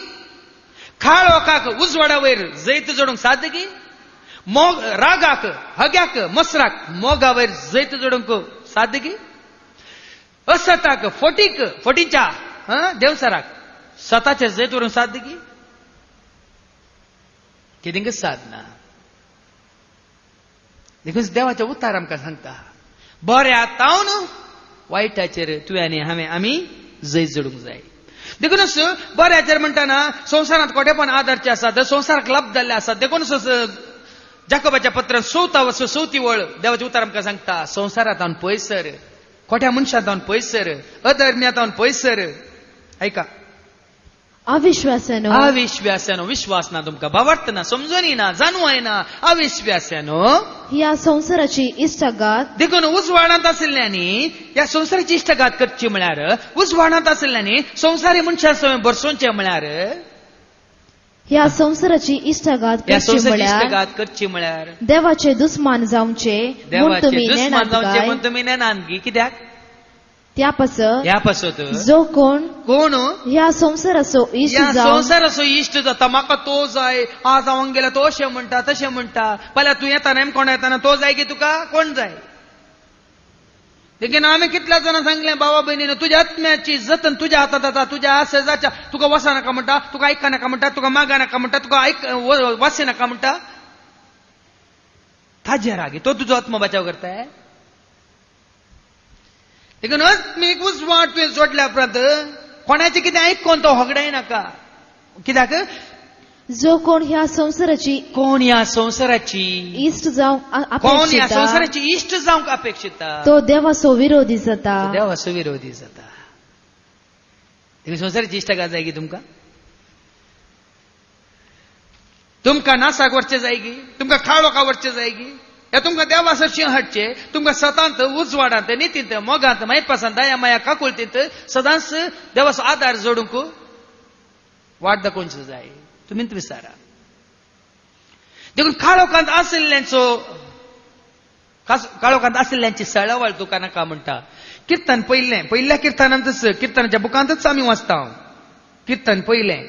काळोखाक उजवाडा वयर जैत जोडूंक साध्य की? मोग रागाक हग्याक मसराक मोगा वयर जैत जोडूंक साध्य की? असताक फोटीक फोटीच्या देवसाराक स्वताचे जैत व्हरूंक साध्य की? कितेंकच साधना. देखून देवाचें उतार आमकां सांगता, बऱ्या तावन वायटाचेर तुवें आनी हांवें आमी जैत जोडूंक जाय. देखूनच बऱ्याचेर म्हणटाना संवसारांत कोटेपण आदारचे आसात, संवसाराक लाभ जाल्ले आसात. देखूनच जाकोबाच्या पत्रांत 4 वर्स 4 वळ देवाचें उतर आमकां सांगता, संवसारांत पयसर, खोट्या मनशांत पयसर, अधर्म्यांत पयसर. आयका, अविश्वासानो, अविश्वासानो, विश्वास ना तुमकां, भावार्थ ना, समजून ना, जाणवाय ना, अविश्वासानो ह्या संवसाराची इश्टागात. देखून उजवाडांत आशिल्ल्यांनी ह्या संवसाराची इश्टागात करची म्हळ्यार, उजवाडांत आशिल्ल्यांनी संवसारी मनशां सवें भरसोवचें म्हळ्यार, ह्या संवसाराची इश्टागात करची म्हळ्यार देवाचे दुस्मान जावचे म्हूण तुमी दुस्मान जावचे म्हूण तुमी नेनात गी. कित्याक? त्या पासत, ह्या पासत जो कोण कोण ह्या संवसाराचो इश्ट ह्या संवसाराचो इश्ट जाता, म्हाका तो जाय, आज हांव गेल्यार तो अशें म्हणटा तशें म्हणटा, पळय तूं येता नेम कोण येताना तो जाय की तुका कोण जाय? देखीन आमी कितल्या जाणां सांगलें बाबा भयणीन, तुज्या आत्म्याची जतन तुज्या हातांत आसा, तुज्या आसेजाच्या, तुका वसा नाका म्हणटा, तुका आयका नाका म्हणटा, तुका मागा नाका म्हणटा, तुका आयक वासे नाका म्हणटा, ताजेर रागी तो तुजो आत्मो बचाव करताय. देखून आत्मीक उजवाड तुवें जोडल्या उपरांत कोणाचें कितें आयकोन तो होगडाय नाका. कित्याक जो कोण ह्या संवसाराची कोण ह्या संवसाराची इश्ट जावंक कोण ह्या संवसाराची इश्ट जावंक अपेक्षिता तो देवाचो विरोधी जाता. देवाचो विरोधी जाता. संवसाराची इश्ट का जाय की तुमकां? तुमकां नासाक व्हरचें जाय की? तुमकां काळोखा व्हरचें जाय की? या तुमकां देवा सरशीं हाडचें? तुमकां सतांत उजवाडांत नितींत मोगांत मायपासांत दया माया काकुळतींत सदांच देवाचो आदार जोडूंक वाट दाखोवची जाय. तुमीच विचारा. देखून काळोखांत आशिल्ल्यांचो काळोखांत आशिल्ल्यांची सळावळ तुका नाका म्हणटा. किर्तन पयलें, पयल्या किर्तनांतच, किर्तनाच्या बुकांतच आमी वाचता. किर्तन पयलें,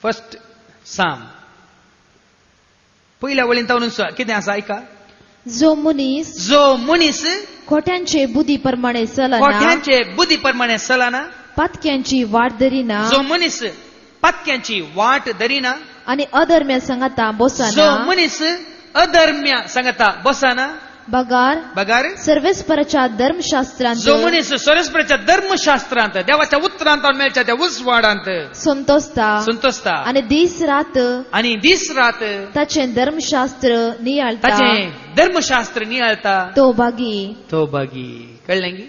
फर्स्ट साम, पयल्या वळींत कितें आसा आयका. जो मनीस जो मनीस खोट्यांचे बुद्धी प्रमाणे चलना, खोट्यांचे बुद्धी प्रमाणे चलना, पातक्यांची वाट धरिना, जो मनीस पातक्यांची वाट धरिना आनी अधर्म्या सांगाता बसना, जो मनीस अधर्म्या सांगाता बसना, बगार बगार सर्वेस्पराच्या धर्मशास्त्रांत, जो मनीस सर्वेस्पराच्या धर्मशास्त्रांत देवाच्या उतरांत मेळच्या त्या उजवाडांत संतोषता संतोषता आनी दीस रात आनी दीस रात ताचें धर्मशास्त्र नियाळता, ताचें धर्मशास्त्र नियाळता, तो भागी तो भागी. कळ्ळें की?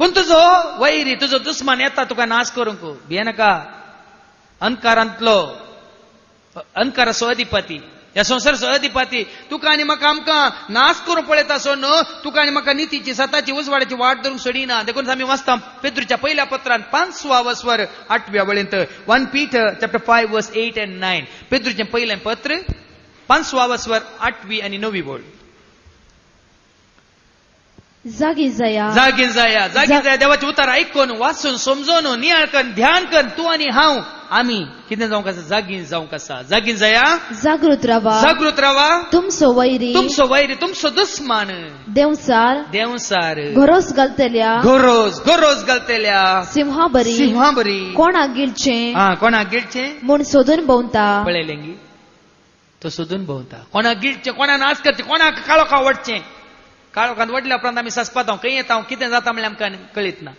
पूण तुजो वैरी तुजो दुस्मान येता तुका नाश करूंक. भियेनाका. अंधकारांतलो अंधकाराचो अधिपती, ह्या संवसाराचो अधिपती तुका आनी म्हाका आमकां नाश करूंक पळयता सोन तुका आनी म्हाका नितीची सताची उजवाडाची वाट धरूंक सोडिना. देखून आमी वाचता पेद्रूच्या पयल्या पत्रान 5व्या वस्वर 8व्या वळींत, 1 Peter chapter 5 verse 8 and 9. पेद्रूचें पयलें पत्र 5व्या वस्वर 8वी आनी 9वी वळ. जागी जाया जागी जाया जागी जाया. देवाचें उतर आयकून वाचून समजून नियाळ कर ध्यान कर. तूं आनी हांव आमी कितें जावंक आसा? जागी जावंक आसा. जागी जाया, जागृत रावा जागृत रावा. तुमचो वैरी तुमचो वैरी तुमचो दुस्मान देंवचार देंवचार गरोज घालतल्या गरोज गरोज घालतल्या सिंहाबरी सिंहाबरी कोणाक गिळचें हा कोणाक गिळचें म्हूण सोदून भोंवता. पळयलें गी, तो सोदून भोंवता. कोणाक गिळचें, कोणाक नाश करचें, कोणाक काळोखा वडचें. काळोखांत वडल्या उपरांत आमी ससपाता, खंय येता कितें जाता म्हणल्यार आमकां कळीत ना.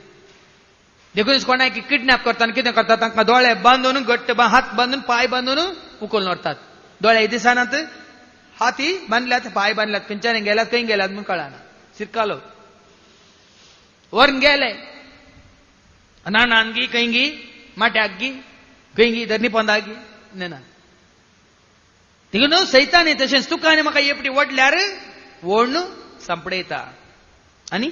देखूनच कोणाक किडनॅप करता आनी कितें करता, तांकां दोळे बांदून घट्ट हात बांदून पांय बांदून उखलून व्हरतात. दोळे दिसनात, हाती बांदल्यात पांय बांदल्यात, खंयच्यान गेल्यात खंय गेल्यात म्हूण कळना. सिरकालो व्हरून गेले नानान गी खंय गी माट्याक गी खंय गी धरणी पोंदा गी नेना. देखून सैतानी तशेंच तुका आनी म्हाका एपटी वडल्यार वोडून सांपडयता. आनी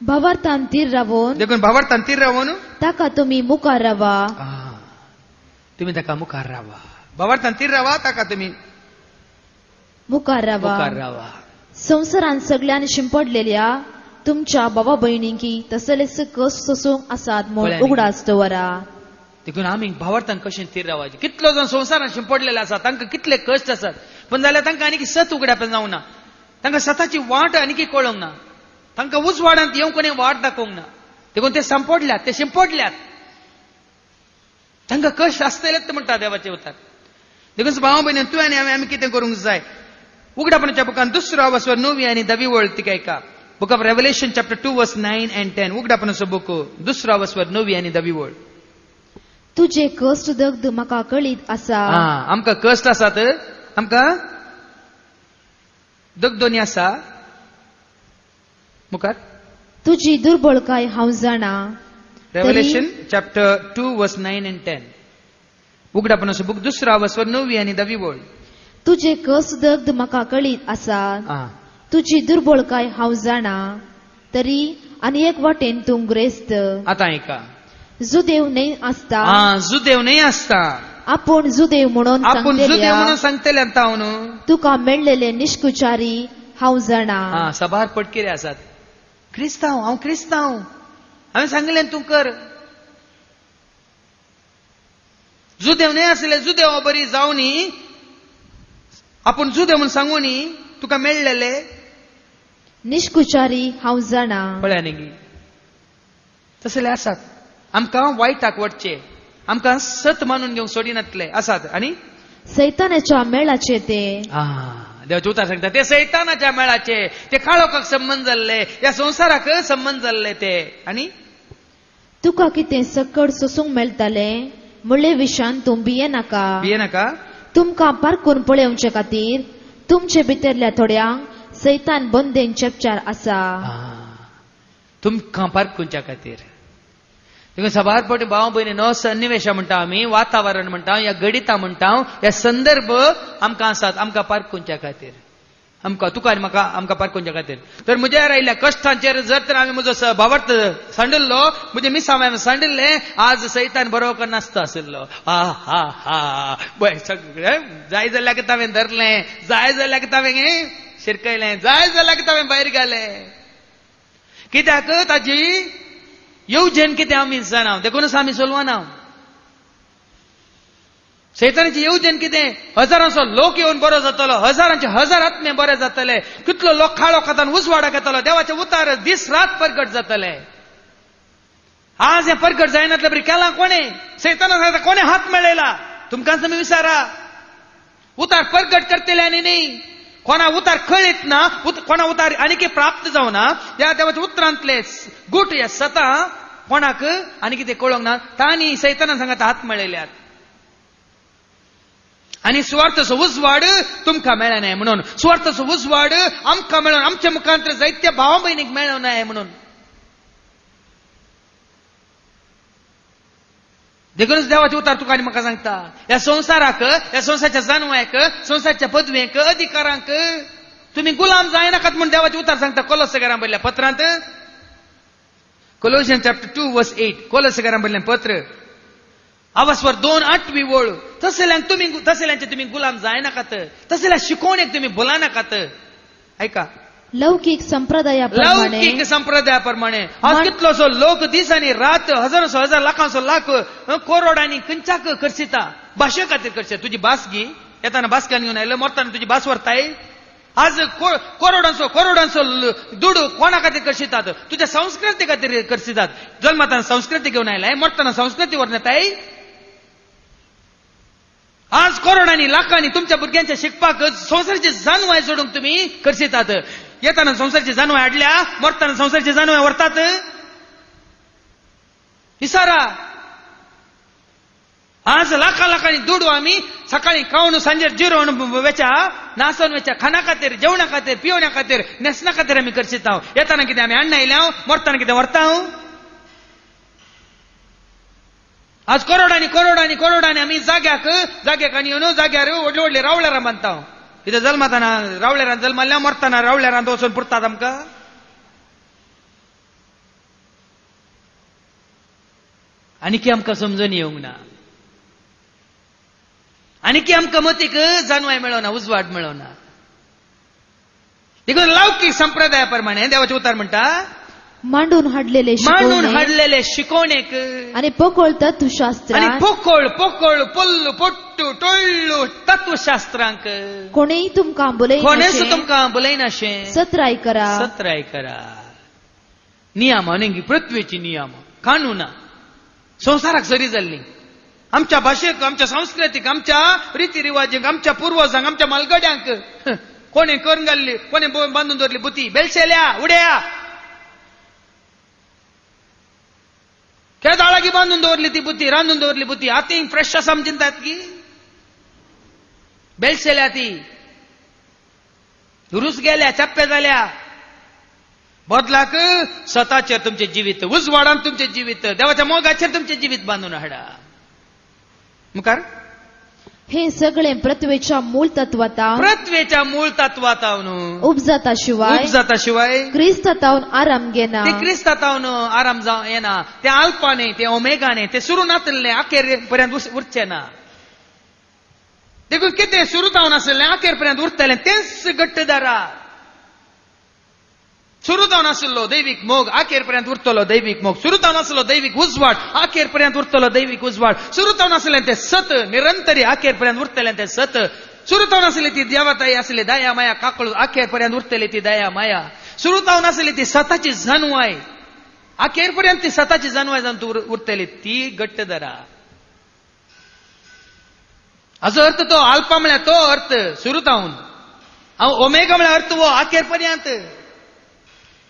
भावार्थान तीर रावून, देखून भावार्थान तीर रावून ताका तुमी मुखार रावा, तुमी ताका मुखार रावा. भावार्थान तीर रावा, ताका तुमी मुखार रावा मुखार रावा. संवसारान सगळ्यांनी शिंपडलेल्या तुमच्या बाबा भयणींकी तसलेच कस सोसूंक आसात म्हूण उगडास दवरा. देखून आमी भावार्थान कशें तीर रावाचें. कितलो जाण संवसारान शिंपडलेले आसा, तांकां कितले कश्ट आसात, पूण जाल्यार तांकां आनी सत उगडाप जावंक ना, तांकां सताची वाट आनी कळोंक ना, तांकां उजवाडांत येवंक कोणें वाट दाखोवंक ना. देखून ते सांपडल्यात, ते शिंपडल्यात, तांकां कश्ट आसतलेच म्हणटा देवाचें उतर. देखून भाव भयणी तूं आनी हांवें आमी कितें करूंक जाय? उगडापणाच्या बुकान 2 वस्वर 9वी आनी 10वी वळ तिका एका. Book of Revelation chapter 2 verse 9 and 10. उगडापणाचो book 2 वस्वर 9वी आनी 10वी वळ. तुजे कश्ट दग्ध म्हाका कळीत आसा. आमकां कश्ट आसात, आमकां दगदोनी आसा. मुखार तुजी दुर्बळकाय हांव जाणा. Revelation chapter 2 verse 9 and 10. उगडापणाचो book 2 वस्वर 9वी आनी 10वी वळ. तुजे कश्ट दग्ध म्हाका कळीत आसा, तुजी दुर्बळकाय हांव जाणा, तरी आनी एक वाटेन तूं ग्रेस्त. आतां आयका, जुदेव न्हय आसता, जुदेव न्हय आसता, आपूण जुदेव म्हणून आपूण जुदेव म्हणून सांगतले हांव तुका मेळ्ळेले निष्कुचारी हांव जाणा. सबार पटकिरे आसात. क्रिस्तांव, हांव क्रिस्तांव, हांवें सांगलें तूं कर. जुदेव न्हय आसले, जुदेव बरी जावनी आपूण जुदेव म्हणून सांगूनी तुका मेळ्ळेले निष्कुचारी हांव जाणा. पळया न्ही, तसले आसात. आमकां वायटाक वटचे, आमकां सत मानून घेवंक सोडिनातले आसात. आनी सैतानाच्या मेळाचे ते देवाचें उतर सांगता ते सैतानाच्या मेळाचे, ते काळोखाक संबंद जाल्ले, ह्या संवसाराक संबंद जाल्ले ते. आनी तुका कितें सकड सोसूंक मेळटालें म्हणले विशान तूं भियेनाका. भियेनाका. तुमकां पारकून पळोवचे खातीर तुमचे भितरल्या थोड्यांक सैतान बंदेन चेपचार आसा. तुमकां पारकुंच्या खातीर. देखून सबार फावटी भाव भयणी नो सन्निवेशा म्हणटा आमी, वातावरण म्हणटा, ह्या गणितां म्हणटा, ह्या संदर्भ आमकां आसात आमकां पारकुंच्या खातीर, आमकां तुका आनी म्हाका आमकां पारकुंच्या खातीर. तर म्हज्या आयिल्ल्या कश्टांचेर जर तर आमी म्हजो भावार्थ सांडिल्लो, म्हजें मिसांव हांवें सांडिल्लें, आज सैतान बरो नासता आशिल्लो. आ हा हा बय सगळें जाय जाल्यार हांवें धरलें, जाय जाल्यार हांवें शिरकयलें, जाय जाल्यार हांवें भायर घालें. कित्याक ताजी येवजण कितें आमी जाणा, देखूनच आमी चलवना. सैतानाची येवजण कितें, हजारांचो लोक येवन बरो जातलो, हजारांचे हजार आत्मे बरे जातले, कितलो लोक काळो खातान उजवाडाक येतलो, देवाचे उतार दीस रात परगट जातले. आज हें परगट जायनातले बरी केलां कोणें? सैताना कोणें हात मेळयला? तुमकांच तुमी विचारा. उतार परगट करतले आनी न्ही कोणा उतार कळीत ना, कोणा उतार आनी प्राप्त जावना, ह्या देवाच्या उतरांतले गुट ह्या सता कोणाक आनी कितें कळोंक ना, तांणी सैताना सांगात हात मेळयल्यात आनी सुवार्थाचो उजवाड तुमकां मेळना म्हणून, सुवार्थाचो उजवाड आमकां मेळून आमच्या मुखांत जायत्या भावा भयणीक मेळना म्हणून. देखूनच देवाचे उतार तुका आनी म्हाका सांगता, ह्या संवसाराक, ह्या संवसाराच्या जानवायक, संवसाराच्या पदवेक, अधिकारांक तुमी गुलाम जायनाकात म्हूण देवाचे उतार सांगता. कोलोसेकारां बरयल्ल्या पत्रांत, कोलोसियन चॅप्टर 2 वर्स 8, कोलोसेकारां बरयल्लें पत्र आवासवर 2 8वी ओळ, तसल्यांक तुमी, तसल्यांचे तुमी गुलाम जायनाकात, तसल्या शिकोवणेक तुमी बोलानाकात. आयका, लौकीक संप्रदाया प्रमाणे, लौकीक संप्रदाया प्रमाणे आज कितलोसो लोक दीस आनी रात हजारोसो हजार लाखांसो लाख करोडांनी खंयच्याक खर्चिता, भाशे खातीर खर्चिता. तुजी भास गी येताना भास घेवन आयलो, मरताना तुजी भास व्हरताय. आज करोडांचो करोडांचो दुडू कोणा खातीर खर्चितात? तुज्या संस्कृती खातीर खर्चितात. जल्मताना संस्कृती घेवन आयलाय, मरताना संस्कृती व्हरून येताय. आज करोडांनी लाखांनी तुमच्या भुरग्यांच्या शिकपाक संवसाराची जानवाय जोडूंक तुमी खर्चितात. येताना संवसाराची जानवाय हाडल्या, मरताना संवसाराची जानवाय व्हरतात. विसारा. आज लाखां लाखांनी दुडू आमी सकाळी खावन सांजेर जिरोवन वेच्या, नासोन वेच्या, खाना खातीर, जेवणा खातीर, पिवण्या खातीर, न्हेसणा खातीर आमी खर्चिता. येताना कितें आमी हाडून आयल्या, मरताना कितें व्हरता. आज करोडांनी करोडांनी करोडांनी आमी जाग्याक जाग्याक आनी येवन जाग्यार व्हडले व्हडले रावळेरां बांदता. कितें जल्मताना रावळेरान जल्मल्या, मरताना रावळेरान वचून पुरतात आमकां. आनी की आमकां समजून येवंक ना, आनी की आमकां मतीक जानवाय मेळना, उजवाड मेळना. देखून लौकीक संप्रदाया प्रमाणे देवाचें उतर म्हणटा, मांडून हाडलेले, मांडून हाडलेले शिकोवणेक आनी पोकळ तत्वशास्त्र, आनी पोकळ पोकळ पोल्लू पोट्टू टोळ्ळू तत्वशास्त्रांक कोणेय तुमकां कोणेच तुमकां बोलयनाशें सत्राय करा, सत्राय करा. नियम आनी पृथ्वीची नियम कानुना संवसाराक सरी जाल्ली. आमच्या भाशेक, आमच्या संस्कृतीक, आमच्या रिती रिवाजीक, आमच्या पुर्वजांक, आमच्या मालगड्यांक कोणें करून घाल्ली, कोणें बांदून दवरली बुती बेलशेल्या उड्या केदाळागी बांदून दवरली ती बुती, रांदून दवरली बुती. आतां फ्रेश आसा चिंतात की बेलशेल्या ती दुरुस्त गेल्या, चप्पे जाल्या. बदलाक स्वताचेर तुमचें जिवीत, उजवाडान तुमचें जिवीत, देवाच्या मोगाचेर तुमचें जिवीत बांदून हाडा. मुखार हे सगळे पृथ्वेच्या मूळ तत्वातावन, पृथ्वेच्या मूळ तत्वातावन उपजाता शिवाय, उपजाता शिवाय क्रिस्तातावन आराम घेना, ते क्रिस्तातावन आराम जावं येना. ते अल्पाने, ते ओमेगाने, ते सुरू नातले अखेर पर्यंत उरचे ना. देखून कितें सुरू जावन आसलें अखेर पर्यंत उरतलें तेच घट्ट दारा. सुरू जावन आशिल्लो दैवीक मोग अखेर पर्यंत उरतलो दैवीक मोग, सुरू जावन आशिल्लो दैवीक उजवाड अखेर पर्यंत उरतलो दैवीक उजवाड, सुरू जावन आशिल्लें तें सत निरंतरी अखेर पर्यंत उरतलें तें सत, सुरू जावन आशिल्ली ती देवताई आशिल्ली दया माया काकळू अखेर पर्यंत उरतली ती दया माया, सुरू जावन आशिल्ली ती सताची जानवाय अखेर पर्यंत ती सताची जानवाय जावन तूं उरतली ती घट्ट धरा. हाचो अर्थ तो अल्पा म्हळ्यार तो अर्थ सुरू जावन हांव ओमेगा म्हळ्यार अर्थ हो आखेर पर्यंत.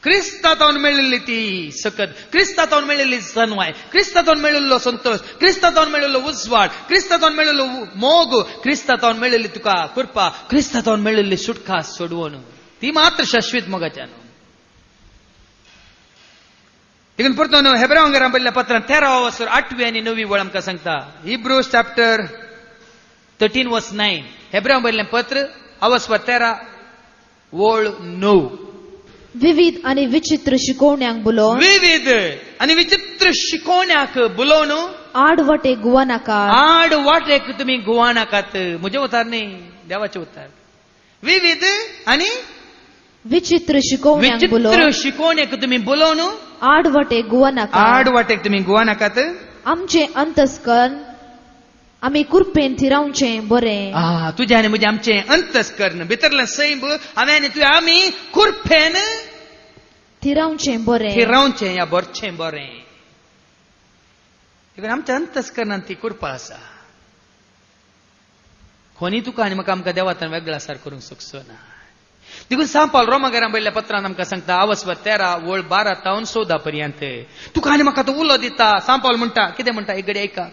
क्रिस्ता तावन मेळिल्ली ती सकत, क्रिस्ता तावन मेळिल्ली जनवाय, क्रिस्ता तावन मेळिल्लो संतोश, क्रिस्ता तावन मेळिल्लो उजवाड, क्रिस्ता तावन मेळिल्लो मोग, क्रिस्ता तावन मेळिल्ली तुका कृपा, क्रिस्ता तावन मेळिल्ली सुटका सोडवून, ती मात्र शाश्वीत मोगाच्यान. देखून परतून हेब्रावांक बरयल्ल्या पत्रान 13 वसर 8वी आनी 9वी वळ आमकां सांगता. हिब्रूज चॅप्टर 13 वर्स 9, हेब्रावांक बरयल्लें पत्र अवस्वर 13 वळ 9. विविध आनी विचित्र शिकोवण्यांक बोलोवन, विविध आनी विचित्र शिकोवण्याक बोलोवन आड वाटे गुवानाका, आड वाटेक तुमी गुवानाकात. म्हजें उतार न्ही, देवाचें उतार. विविध आनी विचित्र शिकोवण्यांक विचित्र शिकोवण्याक तुमी बोलोवन आड वाटे गुवानाका, आड वाटेक तुमी गुवानाकात. आमचें अंतस्कर्ण आमी कुरपेन थिरावचें बरें. तुजें आनी म्हजें आमचें अंतस्कर्ण भितरलें सैम हांवें आनी तुवें आमी कुरपेन थिरावचें बरें, थिरावचें या बरचें बरें. देखून आमच्या अंतस्कर्णान ती कुरपा आसा. कोणी तुका आनी म्हाका आमकां देवातान वेगळा सार करूंक शकचो ना. देखून सांत पावल रोमाघरां बरयल्ल्या पत्रान आमकां सांगता आवस्वर 13 वळ 12 तावन 14 पर्यंत तुका आनी म्हाका तो उलो दिता. सांत पावल म्हणटा, कितें म्हणटा एक घडी आयका.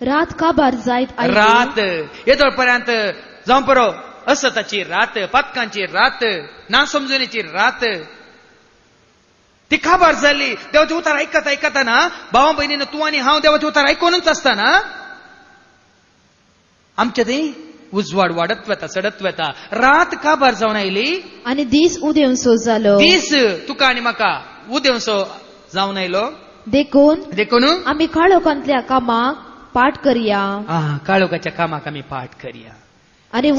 रात काबार जायत आयली, रात येदोळ पर्यंत जावं परो असताची रात, पातकांची रात, ना समजण्याची रात, ती काबार जाली. देवाचे उतार आयकता आयकताना भावा भयणीन तूं आनी हांव देवाचे उतार आयकुनूच आसतना आमचे थंय उजवाड वाडत वता, चडत वता. रात काबार जावन आयली आनी दीस उदेवसो जालो. दीस तुका आनी म्हाका उदेवसो जावन आयलो. देखून देखून आमी काळोखांतल्या कामाक पाठ करया. काळोखाच्या कामाक आमी पाठ करया. आनी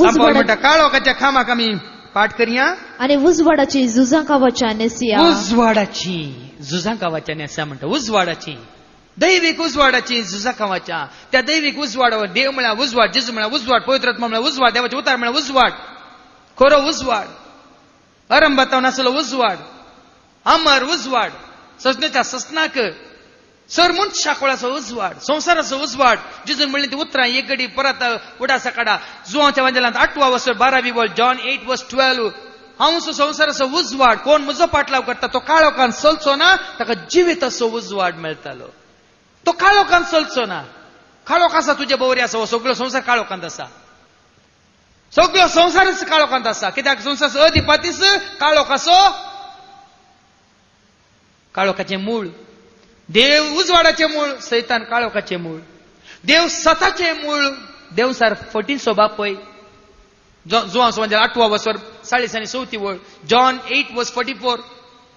काळोखाच्या कामाक आमी पाठ करया आनी उजवाडाची झुजां कावाच्या नेसया. उजवाडाची झुजां कावाच्या नेसया म्हणटा. उजवाडाची, दैवीक उजवाडाची झुजां कावाच्या. त्या दैवीक उजवाडावर देव म्हळ्यार उजवाड, जेजू म्हळ्यार उजवाड, पवित्र आत्मा म्हळ्यार उजवाड, देवाचे उतार म्हळ्यार उजवाड, खरो उजवाड, अरंभातावन आसलो उजवाड, अमर उजवाड, सजनेच्या ससनाक सर मनशा कोळाचो उजवाड, संवसाराचो उजवाड. जेजून म्हणलें ती उतरां एक घडी परत उडासा काडा. जुवांच्या वांजेलांत 8वा वसर 12वी वळ, जॉन 8 वर्स 12. हांव संवसाराचो उजवाड, कोण म्हजो पाटलाव करता तो काळोखान चलचो ना, ताका जिविताचो उजवाड मेळटालो. तो काळोखान चलचो ना. काळोख आसा तुजे भोवरी आसा, हो सगळो संवसार काळोखांत आसा, सगळो संवसारच काळोखांत आसा. कित्याक संवसार अधिपातीच काळोख आसो, काळोखाचें मूळ. देव उजवाडाचें मूळ, सैतान काळोखाचें मूळ. देव सताचें मूळ. देव सार फटीचो बापय. जुवांव म्हणजे 8वा वसर 40 आनी 4 वळ, जॉन 8 वर्स 44.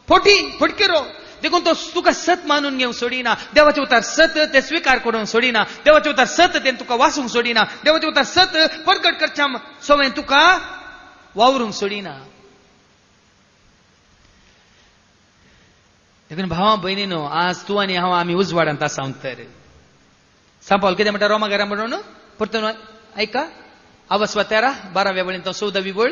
14 फटकिरो. देखून तो तुका सत मानून घेवंक सोडिना. देवाचें उतार सत ते स्विकार करूंक सोडिना. देवाचें उतार सत तें तुका वाचूंक सोडिना. देवाचें उतार सत परगट करच्या सवय तुका वावरूंक सोडिना. देखून भावा भयणीनो, आज तूं आनी हांव आमी उजवाडांत आसा तर. सांत पावल कितें म्हणटा रोमा घरा म्हणून परतून आयका. आवस्वा 13 12व्या वळीन 14वी वळ,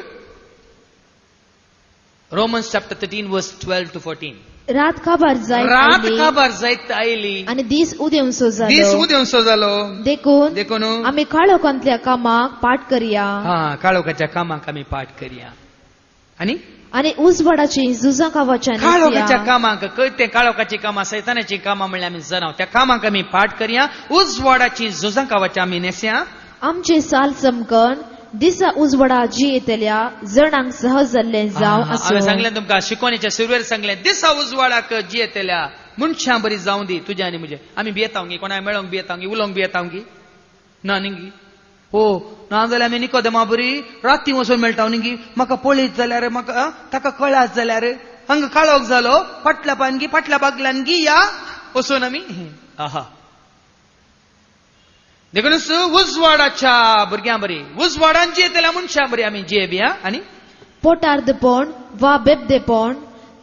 रोमन्स चॅप्टर 13 वर्स 12 to 14. रात काबार जायत, रात काबार जायत आयली आनी दीस उदेवसो जालो, दीस उदेवसो जालो. देखून देखून आमी काळोखांतल्या कामाक पाठ करया. काळोखाच्या कामाक आमी पाठ करया. आनी आनी उजवाडाची झुजां कावाच्या काळोखाच्या कामाक कळते. काळोखाची कामां, सैतानाची कामां म्हणल्यार आमी जनाव. त्या कामाक आमी पाठ करया. उजवाडाची झुजां कावाच्या आमी नेसया. आमचे साल चमकन दिसा उजवाडा जियेतल्या जणांक सहज जाल्लें जावं. हांवें सांगलें तुमकां शिकवणेच्या सुरवेर सांगलें, दिसा उजवाडाक जियेतल्या मनशां बरी जावं दी तुज्या आनी म्हजें. आमी भियेता गी कोणाक मेळोंक भियेता गी, उलोवंक भियेता गी ना न्ही? हो ना जाल्यार आमी निकोदेमा बरी राती वचून मेळटा न्ही. म्हाका पळयत जाल्यार म्हाका ताका कळात जाल्यार हांगा काळोख जालो, फाटल्या पानगी फाटल्या बागल्यान गी या वचून आमी. आहा, देखूनच उजवाडाच्या भुरग्यां बरी, उजवाडान जियेतल्या मनशां बरी आमी जिये बिया. आनी पोटार्दपण वा बेबदेपण,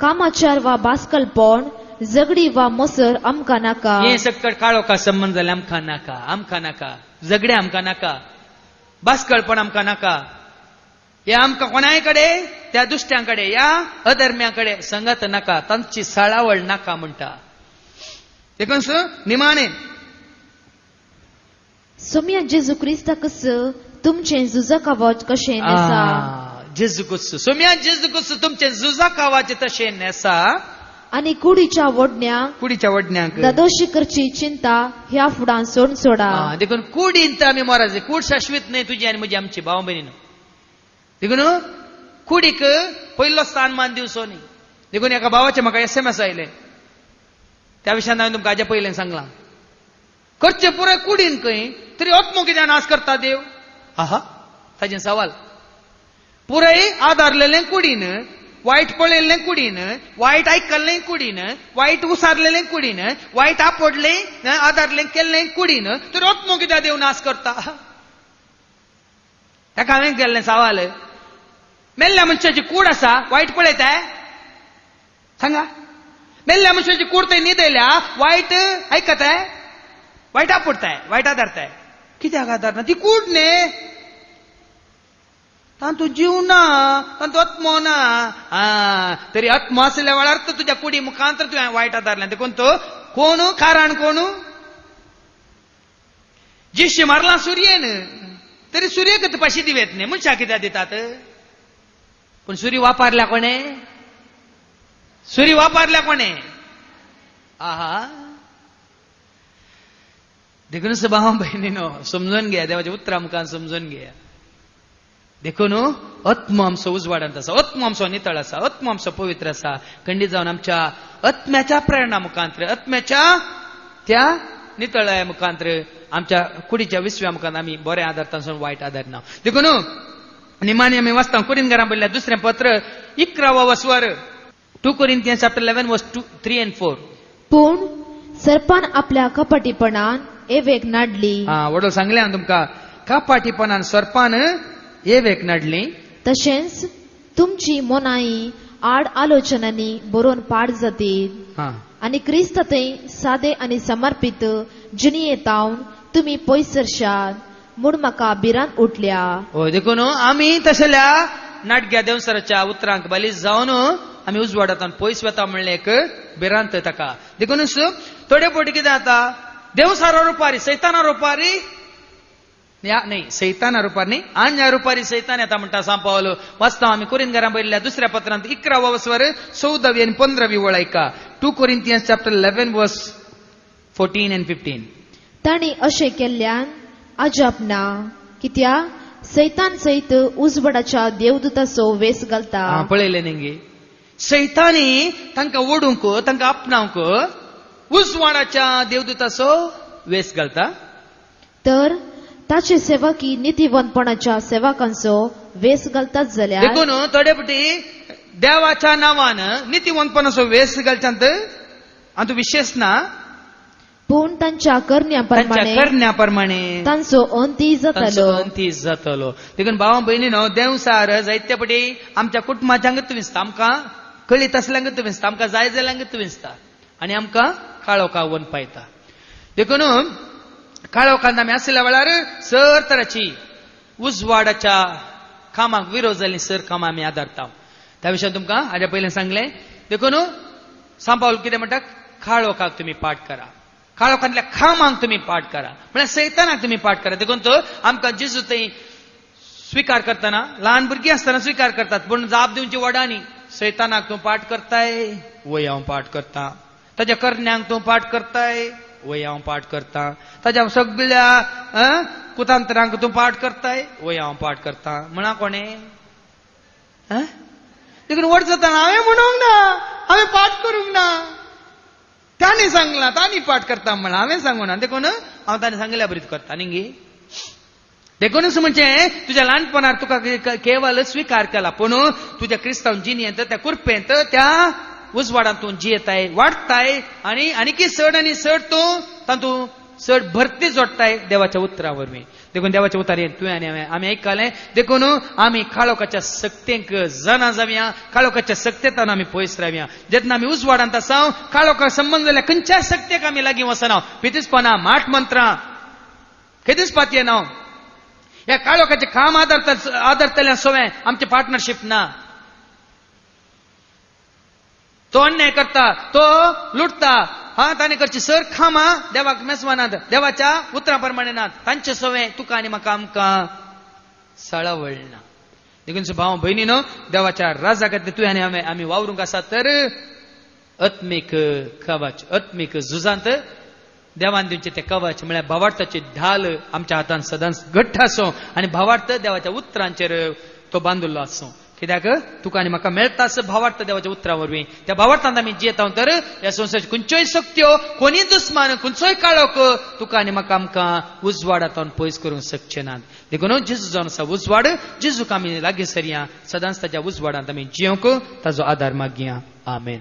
कामाचार वा बास्कलपण, झगडी वा मोसर आमकां नाका. हें सकट काळोखा संबंद जाल्यार आमकां नाका, आमकां नाका झगडे, आमकां नाका बास्कळपण, आमकां नाका. हे आमकां कोणाय कडेन, त्या दुश्ट्यां कडेन, ह्या अधर्म्यां कडेन संगत नाका, तांची साळावळ नाका म्हणटा. देखून निमाणें सोम्या जेजू क्रिस्ताकच तुमचें झुजा कवच कशें नेसा. जेजू क्रिस्त. सोम्या जेजू क्रिस्त तुमचे झुजाक आवाज तशें न्हेसा आनी कुडीच्या वडण्यांक, कुडीच्या वडण्यांक दादोशी करची चिंता ह्या फुडां सोड सोडा. देखून कुडीन तर आमी मोराचे, कूड शाश्वीत न्हय तुजी आनी म्हजी आमची भाव भयणीन. देखून कुडीक पयलो स्थान मान दिवचो न्ही. देखून एका भावाचें म्हाका SMS आयलें, त्या विशयान हांवें तुमकां हाज्या पयलें सांगलां. करचें पुराय कुडीन खंय तरी आत्मो कित्याक नाश करता देव? आहा, ताजें सवाल. पुराय आदारलेलें कुडीन, वायट पळयल्लें कुडीन, वायट आयकल्लें कुडीन, वायट उसारलेलें कुडीन, वायट आपडलें आदारलें केल्लें कुडीन, तरी आत्मो कित्याक देव नाश करता? ताका हांवें केल्लें सवाल. मेल्ल्या मनशाची कूड आसा, वायट पळयताय? सांगा, मेल्ल्या मनशाची कूड थंय न्हिदयल्या, वायट आयकताय, वायट आपडताय, वायट आदारताय, कित्याक आदारना? ती कूड न्ही, तांतू जीव ना, तांतू आत्मो ना. तरी आत्मो आसल्या वेळार तर तुज्या कुडी मुखांतर तुवें वायट आदारलें. देखून तो कोण कारण कोण जिशी मारला सुर्येन, तरी सुर्यक पाशी दिवेत न्ही, मनशां कित्याक दितात? पूण सुरी वापरल्या कोणे? सुरी वापरल्या कोणे? आहा, देखून भाव भयणीनो समजून घ्या, देवाच्या उतरां मुखान समजून घ्या. देखून आत्मो आमचो उजवाडांत आसा, आत्मो आमचो नितळ आसा, आत्मो आमचो पवित्र आसा. खंडीत जावन आमच्या आत्म्याच्या प्रेरणा मुखांतर, आत्म्याच्या त्या नितळाया मुखांतर, आमच्या कुडीच्या विसव्या मुखान आमी बरें आदारता, वायट आदार ना. देखून निमाणी आमी वाचता कोरिंथकारां बरयल्लें दुसरें पत्र 11 वस्वर, 2 Corinthians chapter 11 verse 2, 3 and 4. पूण सर्पान आपल्या कपाटीपणान एवेक नाडली. वडील सांगलें हांवें तुमकां, कपाटीपणान सर्पान एवेक नाडली. तशेंच तुमची मोनाई आड आलोचनांनी बरोवन पाड जातीत आनी क्रिस्त थंय सादे आनी समर्पित जिणयेतावन तुमी पयस सरशात म्हूण म्हाका भिरांत उठल्या. हय, देखून आमी तशेल्या नाटग्या देवसराच्या उतरांक बालीस जावन आमी उजवाडांत पयस वता म्हणलें एक भिरांत ताका. देखूनच थोडे फावटी कितें जाता, देवसारा रुपारी सैताना रुपारी, न्ही सैताना रुपार न्ही, आन्या रुपारी सैतान येता म्हणटा सांव पावलो. वाचता आमी कोरिंथकारां बरयल्ल्या दुसऱ्या पत्रांत 11 वस्वर 14वी आनी 15वी वळ आयका. 2 Corinthians chapter 11 verse 14 and 15. तांणी अशें केल्ल्यान अजाप ना, कित्याक सैतान सहित उजवाडाच्या देवदूताचो वेस घालता. पळयलें न्ही, सैतानी तांकां ओडूंक, तांकां आपणावंक उजवाडाच्या देवदूताचो वेस घालता. तर ताचे सेवकी नितीवंतपणाच्या सेवकांचो वेस घालतात जाल्यार, देखून थोडे फावटी देवाच्या नांवान नितीवंतपणाचो वेस घालच्यांत हातूंत विशेश ना, पूण तांच्या करण्या प्रमाणे तांचो अंती जातलो, अंती जातलो. देखून भावा भयणीनो, देवसार जायते फावटी आमच्या कुटुंबाच्यांकूच विसता, आमकां कळीत आसल्यांकूच विसता, आमकां जाय जाल्यांकूच विसता आनी आमकां काळोखा वन पायता. देखून काळोखांत आमी आसल्या वेळार सर तराची उजवाडाच्या कामाक विरोध जाल्ली सर कामां आमी आदारता. त्या विशयान तुमकां हाज्या पयलें सांगलें. देखून सांपावल कितें म्हणटा, काळोखाक तुमी पाठ करा, काळोखांतल्या कामांक तुमी पाठ करा, म्हळ्यार सैतानाक तुमी पाठ करा. देखून तो आमकां जेजू थंय स्विकार करतना, ल्हान भुरगीं आसतना स्विकार करतात, पूण जाप दिवची व्हडांनी, सैतानाक तूं पाठ करताय, वय हांव पाठ करता, ताज्या करण्यांक तूं पाठ करताय, वय हांव पाठ करता, ताज्या सगळ्या कुतांतरांक तूं पाठ करताय, वय हांव पाठ करता म्हणा कोणें? देखून व्हड जातना हांवें म्हणूंक ना, हांवें पाठ करूंक ना, तांणी सांगलां, तांणी पाठ करता म्हणा, हांवें सांगूं ना. देखून हांव तांणी सांगिल्ल्या बरीच करता न्ही. देखूनच म्हणजे तुज्या ल्हानपणार तुका केवल स्विकार केला, पूण तुज्या क्रिस्तांव जिणेंत त्या कुरपेंत त्या उजवाडांत तूं जियेताय, वाडटाय आनी आनीकी चड आनी चड तूं तातूंत चड भरती जोडटाय देवाच्या उतरा वरवीं. देखून देवाच्या उतार तुवें आनी हांवें आमी आयकलें. देखून आमी काळोखाच्या सक्तेंक जाणा जावया, काळोखाच्या सक्तेंतान आमी पयस रावया. जेन्ना आमी उजवाडांत आसा, काळोखा संबंद जाल्यार खंयच्याय सक्तेक आमी लागीं वचना. पितीसपणां, माट मंत्रां केदीच पातयेना. ह्या काळोखाचें काम आदारतल्या सवें आमचें पार्टनरशीप ना. तो अन्याय करता, तो लुटता, हा ताणें करची सर खामा देवाक मेजवानात, देवाच्या उतरां प्रमाणे नात, तांचे सवें तुका आनी म्हाका आमकां सळावळ ना. देखून भाव भयणीनो, देवाच्या राजा खातीर तुवें आनी हांवें आमी वावरूंक आसा तर आत्मीक कवच, आत्मीक झुजांत देवान दिवचें तें कवच म्हळ्यार भावार्थाची ढाल आमच्या हातान सदांच घट्ट आसूं आनी भावार्थ देवाच्या उतरांचेर तो बांदिल्लो आसूं. कित्याक तुका आनी म्हाका मेळटा असो भावार्थ देवाच्या उतरां वरवीं. त्या भावार्थांत आमी जियेता तर ह्या संवसाराची खंयच्योय शक्त्यो, कोणीय दुस्मान, खंयचोय काळोख तुका आनी म्हाका आमकां उजवाडांत पयस करूंक शकचे नात. देखून जेजू जावन आसा उजवाड, जेजूक आमी लागीं सरया, सदांच ताच्या उजवाडांत आमी जियोंक ताजो आदार मागया. आमेन.